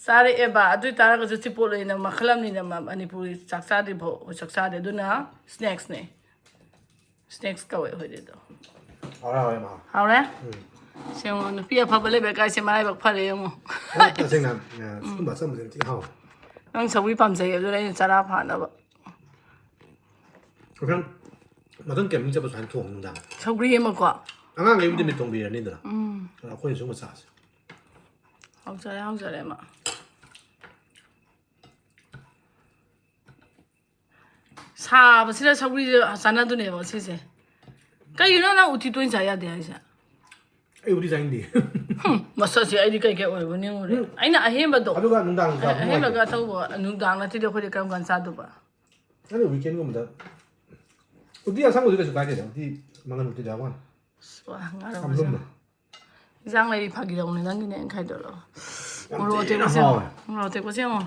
ꯆꯥꯔꯛꯑꯦꯕ꯫ ꯑꯗꯨ ꯑꯣꯏ ꯇꯥꯔꯒꯁꯨ ꯆꯤꯄꯣꯠꯂꯦꯅ ꯃꯈꯜ ꯑꯃꯅꯤꯅ, ꯃ- ꯃꯅꯤꯄꯨꯔꯤ ꯆꯥꯛ ꯆꯥꯗ꯭ꯔꯤ ꯐꯥꯎ ꯆꯥꯛ ꯆꯥꯗꯦ꯫ ꯑꯗꯨꯅ ꯁ꯭ꯅꯦꯛꯁꯅꯦ꯫ ꯁ꯭ꯅꯦꯛꯁ ꯀꯧꯋꯦ ꯑꯩꯈꯣꯏꯗꯤ ꯑꯗꯣ꯫ ꯍꯥꯎꯔꯦ, ꯍꯥꯎꯔꯦ, ꯃꯍꯥꯎ꯫ ꯍꯥꯎꯔꯦ? ꯎꯝ꯫ ꯁꯦꯡꯉꯣ, ꯅꯨꯄꯤ ꯑꯐꯕ ꯂꯩꯕ ꯂꯩꯀꯥꯏꯁꯦ ꯃꯔꯥꯏꯕꯛ ꯐꯔꯦ ꯌꯦꯡꯉꯣ꯫ ꯍꯣꯏ, ꯇꯁꯦꯡꯅ, ꯑ, ꯁꯤꯒꯨꯝꯕ ꯑꯆꯝꯕꯁꯦ ꯌꯥꯝ ꯊꯤ ꯍꯥꯎꯋꯦ꯫ ꯅꯪ ꯁꯧꯒ꯭ꯔꯤ ꯄꯥꯝꯖꯩ, ꯑꯗꯨꯅ ꯑꯩꯅ ꯆꯔꯥ ꯐꯥꯅꯕ꯫ ꯃꯊꯪ, ꯃꯊꯪ camping ꯆꯠꯄ ꯁꯨꯃꯥꯏꯅ ꯊꯣꯡꯉ ꯅꯨꯡꯗꯥꯡ꯫ ꯁꯧꯒ꯭ꯔꯤ ꯑꯃꯀꯣ꯫ ꯑꯉꯥꯡꯈꯩꯕꯨꯗꯤ ꯃꯤꯠ ꯊꯣꯡꯕꯤꯔꯅꯤꯗꯅ꯫ ꯎꯝ꯫ ꯑꯗ ꯑꯩꯈꯣꯏꯅ ꯁꯨꯝꯕ ꯆꯥꯁꯦ꯫ ꯍꯥꯎꯖꯔꯦ, ꯍꯥꯎꯖꯔꯦ ꯑꯃ꯫ ꯁꯥꯕꯁꯤꯗ ꯁꯧꯒ꯭ꯔꯤꯁꯦ ꯆꯥꯟꯅꯗꯣꯏꯅꯦꯕ ꯁꯤꯁꯦ꯫ ꯀꯩꯒꯤꯅꯣ ꯅꯪ ꯎꯇꯤ ꯇꯣꯏꯅ ꯆꯥ ꯌꯥꯗꯦ ꯍꯥꯏꯁꯦ? ꯑꯩ ꯎꯇꯤ ꯆꯥꯅꯤꯡꯗꯦ꯫ ꯍꯨꯝ, ꯃꯁꯛꯁꯦ ꯑꯩꯗꯤ ꯀꯩ ꯀꯩ ꯑꯣꯏꯕ ꯅꯤꯡꯉꯨꯔꯦ꯫ ꯎꯝ꯫ ꯑꯩꯅ ꯑꯍꯦꯟꯕꯗꯣ꯫ ꯑꯗꯨꯒ ꯅꯨꯡꯗꯥꯡ ꯆꯥꯕ ꯑꯍꯦꯟꯕꯒ ꯅꯨꯡꯉꯥꯏꯇꯦ꯫ ꯑꯊꯧꯕ ꯅꯨꯡꯗꯥꯡ ꯅꯠꯇ꯭ꯔꯗꯤ ꯑꯩꯈꯣꯏꯗꯤ ꯀꯔꯝ ꯀꯥꯟꯗ ꯆꯥꯗꯣꯏꯕ? ꯑꯗꯨ weekendꯒꯨꯝꯕꯗ ꯎꯇꯤ ꯑꯁꯪꯕꯗꯤ ꯀꯩꯁꯨ ꯀꯥꯏꯗꯦꯗ꯫ ꯎꯇꯤ ꯃꯪꯒꯟ ꯎꯇꯤꯗ ꯌꯥꯎꯕ ꯋꯥꯅꯤ꯫ ꯑꯁ, ꯋꯥ, ꯌꯥꯝ ꯉꯥꯎꯔꯕꯁꯦ꯫ ꯂꯨꯝꯃꯦ꯫ ꯏꯟꯖꯥꯡ ꯂꯩꯔꯤ ꯐꯥꯒꯤ ꯇꯧꯕꯅꯦ ꯅꯪꯒꯤꯅꯦ ꯑꯩꯅ ꯈꯥꯏꯗꯣꯔꯛꯑꯣ꯫ ꯌꯥꯝ ꯃꯣꯔꯣꯛ ꯊꯤꯅ ꯑꯇꯦꯛꯄꯁꯦ ꯌꯦꯡꯉꯣ꯫ ꯍꯥꯎꯋꯦ꯫ ꯃꯣꯔꯣꯛ ꯑꯇꯦꯛꯄꯁꯦ ꯌꯦꯡꯉꯣ꯫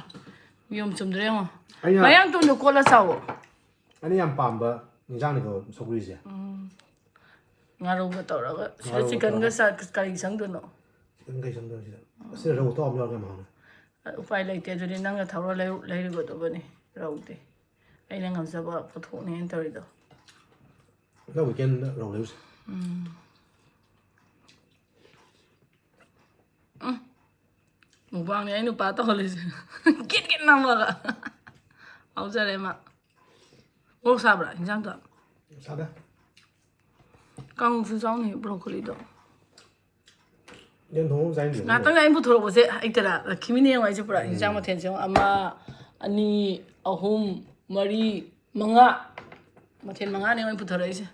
ꯃꯤꯌꯣꯝ ꯆꯨꯝꯗ꯭ꯔꯦ ꯌꯦꯡꯉꯣ꯫ ꯑꯩꯅ ꯃꯌꯥꯡ ꯇꯣꯟꯗꯣ ꯀꯣꯠꯂ ꯆꯥꯎꯋꯣ꯫ ꯑꯩꯅ ꯌꯥꯝ ꯄꯥꯝꯕ ꯏꯟꯖꯥꯡꯅꯤꯀꯣ ꯁꯧꯒ꯭ꯔꯤꯁꯦ꯫ ꯎꯝ꯫ ꯉꯥꯔꯧꯒ ꯇꯧꯔꯒ ꯁꯤꯗ ꯉꯥꯔꯧꯒ chickenꯒ ꯇꯧꯔꯒ꯫ ꯆꯥ-, ꯀꯔꯤ ꯆꯪꯗꯣꯏꯅꯣ? Chicken ꯀꯩ ꯆꯪꯗꯣꯏꯅꯣ ꯁꯤꯗ? ꯑꯁꯤꯗ ꯔꯧ ꯑꯇꯥꯎꯕ ꯑꯃ ꯌꯥꯎꯔꯒ ꯌꯥꯝ ꯍꯥꯎꯅꯤ꯫ ꯎꯄꯥꯏ ꯂꯩꯇꯦ, ꯑꯗꯨꯗꯤ ꯅꯪꯅ ꯊꯧꯔ ꯂꯩꯔꯨ-, ꯂꯩꯔꯨꯒꯗꯧꯕꯅꯤ ꯔꯧꯗꯤ꯫ ꯑꯩꯅ ꯉꯝꯖꯕ ꯄꯣꯠꯊꯣꯛꯅꯦꯅ ꯇꯧꯔꯤꯗꯣ꯫ ꯍꯟꯗꯛ weekendꯗ ꯔꯧ ꯂꯩꯔꯨꯁꯦ꯫ ꯎꯝ꯫ ꯎꯝ꯫ Mukbangꯅꯦ ꯑꯩ ꯅꯨꯄꯥ ꯇꯧꯍꯜꯂꯤꯁꯦ꯫ ꯀꯤꯠ ꯀꯤꯠ ꯅꯝꯃꯒ꯫ ꯍꯥꯎꯖꯔꯦ ꯃꯥ꯫ ꯃꯣꯔꯣꯛ ꯁꯥꯕ꯭ꯔꯥ ꯏꯟꯖꯥꯡꯗꯣ? ꯁꯥꯗꯦ꯫ ꯀꯥꯡꯉꯧꯁꯨ ꯆꯥꯎꯅꯤ broccoliꯗꯣ꯫ ꯌꯦꯟ ꯊꯣꯡꯕ ꯑꯃ ꯆꯥꯅꯤꯡꯗꯦ꯫ ꯉꯥꯛꯇꯪ ꯑꯩꯅ ꯄꯨꯊꯣꯔꯛꯄꯁꯦ ꯍꯩꯇꯔꯥ? ꯂꯛꯈꯤꯃꯤꯅꯦ ꯌꯦꯡꯉꯣ, ꯑꯩꯁꯦ ꯄꯨꯔꯥ ꯏꯟꯖꯥꯡ ꯃꯊꯦꯜꯁꯦ ꯌꯦꯡꯉꯣ꯫ ꯑꯃ, ꯑꯅꯤ, ꯑꯍꯨꯝ, ꯃꯔꯤ, ꯃꯉꯥ꯫ ꯃꯊꯦꯜ ꯃꯉꯥꯅꯦ ꯃꯣꯏ ꯄꯨꯊꯣꯔꯛꯏꯁꯦ꯫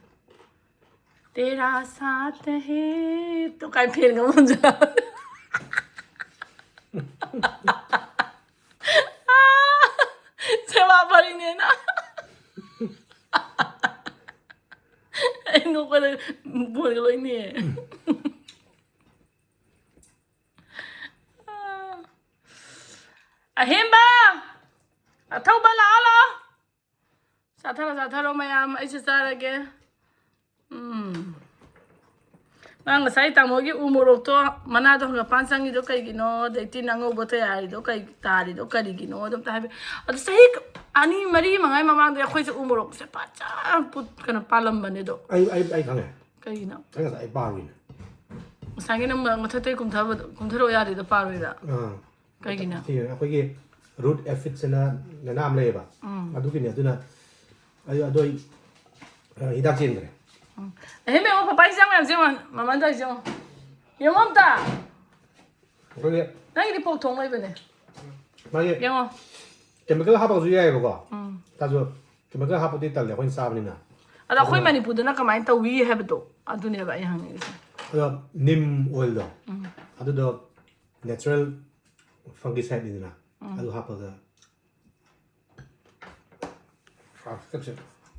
ꯇꯦꯔꯥ ꯁꯥꯠ ꯍꯦ ꯇꯨ ꯀꯥꯏ ꯐꯦꯟꯒ ꯃꯨꯟꯖꯜꯂꯛ꯫ ꯁꯦꯕꯥ ꯐꯔꯤꯅꯦꯅ꯫ ꯑꯩ ꯅꯣꯛꯄꯗ ꯕꯣꯜꯒ ꯂꯣꯏ ꯅꯦ꯫ ꯑꯍꯦꯝꯕ! ꯑꯊꯧꯕ, ꯂꯥꯛꯑꯣ, ꯂꯥꯛꯑꯣ꯫ ꯆꯥꯊꯔꯣ, ꯆꯥꯊꯔꯣ ꯃꯌꯥꯝ, ꯑꯩꯁꯨ ꯆꯥꯔꯒꯦ꯫ ꯎꯝ꯫ ꯃꯥ ꯉꯁꯥꯏ ꯇꯥꯃꯣꯒꯤ ꯎ ꯃꯣꯔꯣꯛꯇꯣ, ꯃꯅꯥꯗꯣ ꯍꯪꯒꯄꯥꯟ ꯆꯪꯉꯤꯗꯣ ꯀꯩꯒꯤꯅꯣ, ꯑꯗꯩ ꯇꯤꯟ ꯑꯉꯧꯕ ꯇꯌꯥꯔꯤꯗꯣ ꯀꯩ ꯇꯥꯔꯤꯗꯣ ꯀꯔꯤꯒꯤꯅꯣ ꯑꯗꯨꯝꯇ ꯍꯥꯏꯕꯤ-, ꯑꯗꯨ ꯆꯍꯤ ꯑꯅꯤ ꯃꯔꯤ ꯃꯉꯥꯒꯤ ꯃꯃꯥꯡꯗ ꯑꯩꯈꯣꯏꯁꯦ ꯎ ꯃꯣꯔꯣꯛꯁꯦ ꯐꯖꯅ ꯄꯨꯠ-, ꯀꯩꯅꯣ, ꯄꯥꯜꯂꯝꯕꯅꯦ ꯑꯗꯣ꯫ ꯑꯩ, ꯑꯩ, ꯑꯩ ꯈꯪꯉꯦ꯫ ꯀꯩꯒꯤꯅꯣ? ꯑꯩ ꯉꯁꯥꯏ ꯑꯩ ꯄꯥꯔꯨꯏꯅꯦ꯫ ꯉꯁꯥꯏꯒꯤ ꯅꯪ ꯃꯊꯛꯇꯩ ꯀꯨꯝꯊꯕꯗꯣ, ꯀꯨꯝꯊꯔꯛꯑꯣ ꯌꯥꯗꯦꯗꯣ ꯄꯥꯔꯨꯏꯔꯥ? ꯑꯥ꯫ ꯀꯩꯒꯤꯅꯣ? ꯁꯤ ꯑꯩꯈꯣꯏꯒꯤ root aphids ꯑꯅ ꯂꯥꯏꯅꯥ ꯑꯃ ꯂꯩꯌꯦꯕ꯫ ꯎꯝ꯫ ꯑꯗꯨꯒꯤꯅꯦ, ꯑꯗꯨꯅ ꯑꯩ, ꯑꯗꯣ ꯑꯩ, ꯑ, ꯍꯤꯗꯥꯛ ꯆꯦꯟꯈ꯭ꯔꯦ꯫ ꯎꯝ꯫ ꯑꯍꯦꯟꯕ ꯌꯦꯡꯉꯣ, ꯄꯄꯥ ꯍꯤꯟꯖꯥꯡ ꯃꯌꯥꯝꯁꯦ ꯌꯦꯡꯉꯣ, ꯃꯃꯥꯟ ꯇꯧꯔꯤꯁꯦ ꯌꯦꯡꯉꯣ꯫ ꯌꯦꯡꯉꯣ ꯑꯝꯇ꯫ ꯑꯩꯈꯣꯏꯒꯤ ꯅꯪꯒꯤꯗꯤ ꯄꯣꯛ ꯊꯣꯡ ꯂꯩꯕꯅꯦ꯫ ꯃꯥꯒꯤ ꯌꯦꯡꯉꯣ꯫ Chemical ꯍꯥꯞꯄꯁꯨ ꯌꯥꯏꯑꯕꯀꯣ꯫ ꯎꯝ꯫ ꯇꯥꯁꯨ chemical ꯍꯥꯞꯄꯗꯤ ꯇꯜꯂꯦ, ꯑꯩꯈꯣꯏꯅ ꯆꯥꯕꯅꯤꯅ꯫ ꯑꯗꯣ ꯑꯩꯈꯣꯏ ꯑꯗꯨꯅ ꯃꯅꯤꯄꯨꯔꯗꯅ ꯀꯃꯥꯏꯅ ꯇꯧꯏ ꯍꯥꯏꯕꯗꯣ, ꯑꯗꯨꯅꯦꯕ ꯑꯩ ꯍꯪꯅꯤꯡꯉꯤꯁꯦ꯫ ꯑꯗꯣ neem oil ꯗꯣ, ꯎꯝ꯫ ꯑꯗꯨꯗꯣ natural fungicide ꯅꯤꯗꯅ, ꯎꯝ꯫ ꯑꯗꯨ ꯍꯥꯞꯄꯒ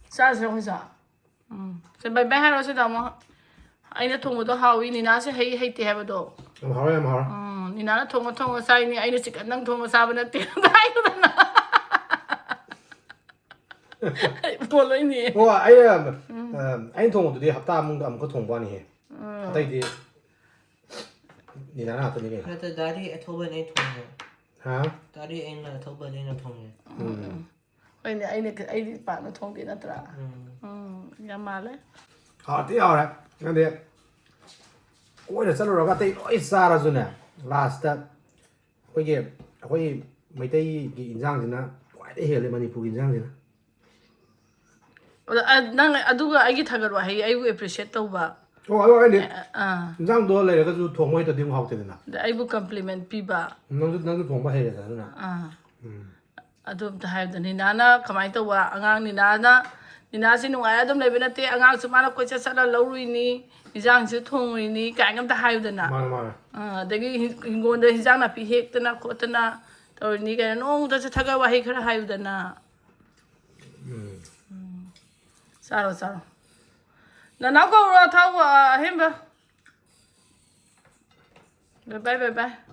ꯆꯥꯁꯦ ꯑꯩꯈꯣꯏꯁꯨ꯫ ꯎꯝ꯫ ꯁꯦ, bye bye ꯍꯥꯏꯔꯣ ꯁꯤꯗ ꯑꯃꯨꯛ꯫ ꯑꯩꯅ ꯊꯣꯡꯕꯗꯣ ꯍꯥꯎꯏ, ꯅꯤꯅꯥꯁꯦ ꯍꯩ ꯍꯩꯇꯦ ꯍꯥꯏꯕꯗꯣ꯫ ꯌꯥꯝ ꯍꯥꯎꯔꯦ, ꯌꯥꯝ ꯍꯥꯎꯔꯦ꯫ ꯎꯝ, ꯅꯤꯅꯥꯅ ꯊꯣꯡꯉ ꯊꯣꯡꯉ ꯆꯥꯏꯅꯤ, ꯑꯩꯅ chicken ꯗꯪ ꯊꯣꯡꯉ ꯆꯥꯕ ꯅꯠꯇꯦ꯫ ꯍꯥꯏꯌꯨꯗꯅ꯫ ꯄꯣꯜꯂꯣꯏꯅꯦ꯫ ꯑꯣ, ꯑꯩꯅ, ꯎꯝ꯫ ꯑ, ꯑꯩꯅ ꯊꯣꯡꯕꯗꯨꯗꯤ ꯍꯞꯇꯥ ꯑꯃꯗ ꯑꯃꯨꯛꯀ ꯊꯣꯡꯕ ꯋꯥꯅꯤꯍꯦ꯫ ꯎꯝ꯫ ꯑꯇꯩꯗꯤ ꯅꯤꯅꯥꯅ ꯉꯥꯛꯇꯅꯤ ꯀꯩꯅꯣ꯫ ꯅꯠꯇꯦ, ꯗꯥꯗꯤ ꯑꯊꯧꯕꯅ ꯑꯩ ꯊꯣꯡꯉꯦ꯫ ꯍꯥ? ꯗꯥꯗꯤ ꯑꯩꯅ ꯑꯊꯧꯕꯅ ꯑꯩꯅ ꯊꯣꯡꯉꯦ꯫ ꯎꯝ꯫ ꯍꯣꯏꯅꯦ, ꯑꯩꯅ, ꯑꯩꯗꯤ ꯄꯥꯛꯅ ꯊꯣꯡꯗꯦ ꯅꯠꯇ꯭ꯔꯥ? ꯎꯝ꯫ ꯎꯝ, ꯌꯥꯝ ꯃꯥꯜꯂꯦ꯫ ꯍꯥꯎꯇꯤ ꯍꯥꯎꯔꯦ꯫ ꯅꯪꯗꯤ ꯀꯣꯏꯅ ꯆꯠꯂꯨꯔꯒ ꯑꯇꯩ ꯂꯣꯏ ꯆꯥꯔꯁꯨꯅꯦ, last ꯑꯩꯈꯣꯏꯒꯤ, ꯑꯩꯈꯣꯏ ꯃꯩꯇꯩꯒꯤ ꯏꯟꯖꯥꯡꯁꯤꯅ ꯈ꯭ꯋꯥꯏꯗꯩ ꯍꯦꯜꯂꯦ, ꯃꯅꯤꯄꯨꯔꯒꯤ ꯏꯟꯖꯥꯡꯁꯤꯅ꯫ ꯑꯗꯣ, ꯑ, ꯅꯪ ꯑꯗꯨꯒ ꯑꯩꯒꯤ ꯊꯥꯒꯠ ꯋꯥꯍꯩ, ꯑꯩꯕꯨ appreciate ꯇꯧꯕ꯫ ꯑꯣ, ꯑꯗꯨ ꯍꯥꯏꯗꯤ ꯑ, ꯑꯥ꯫ ꯏꯟꯖꯥꯡꯗꯣ ꯂꯩꯔꯒꯁꯨ ꯊꯣꯡꯕ ꯍꯩꯇ꯭ꯔꯗꯤ ꯑꯃꯨꯛ ꯍꯥꯎꯇꯦꯗꯅ꯫ ꯑꯗ ꯑꯩꯕꯨ compliment ꯄꯤꯕ꯫ ꯅꯪꯁꯨ, ꯅꯪꯁꯨ ꯊꯣꯡꯕ ꯍꯩꯔꯦꯗꯅ ꯑꯗꯨꯅ꯫ ꯑꯥ꯫ ꯎꯝ꯫ ꯑꯗꯨ ꯑꯝꯇ ꯍꯥꯏꯕꯗ ꯅꯤꯅꯥꯅ ꯀꯃꯥꯏꯅ ꯇꯧꯕ? ꯑꯉꯥꯡ ꯅꯤꯅꯥꯅ, ꯅꯤꯅꯥꯁꯤ ꯅꯨꯡꯉꯥꯏꯔ ꯑꯗꯨꯝ ꯂꯩꯕ ꯅꯠꯇꯦ, ꯑꯉꯥꯡꯁꯨ ꯃꯥꯅ ꯀꯣꯏꯆꯠ ꯆꯠꯂ ꯂꯧꯔꯨꯏꯅꯤ, ꯏꯟꯖꯥꯡꯁꯨ ꯊꯣꯡꯉꯨꯏꯅꯤ ꯀꯥꯏꯅ ꯑꯝꯇ ꯍꯥꯏꯌꯨꯗꯅ꯫ ꯃꯥꯅꯦ, ꯃꯥꯅꯦ꯫ ꯑꯥ, ꯑꯗꯒꯤ ꯍꯤꯡ-, ꯍꯤꯡꯒꯣꯜꯗ ꯍꯤꯟꯖꯥꯡ ꯅꯥꯄꯤ ꯍꯦꯛꯇꯅ ꯈꯣꯠꯇꯅ ꯇꯧꯔꯤꯅꯤ ꯀꯥꯏꯅ ꯅꯣꯡꯃꯇꯁꯨ ꯊꯥꯒꯠ ꯋꯥꯍꯩ ꯈꯔ ꯍꯥꯏꯌꯨꯗꯅ꯫ ꯎꯝ꯫ ꯎꯝ꯫ ꯆꯥꯔꯣ, ꯆꯥꯔꯣ꯫ ꯅꯅꯥꯎ ꯀꯧꯔꯣ, ꯊꯥꯎ, ꯑ, ꯑꯍꯦꯟꯕ꯫ Bye bye, bye bye꯫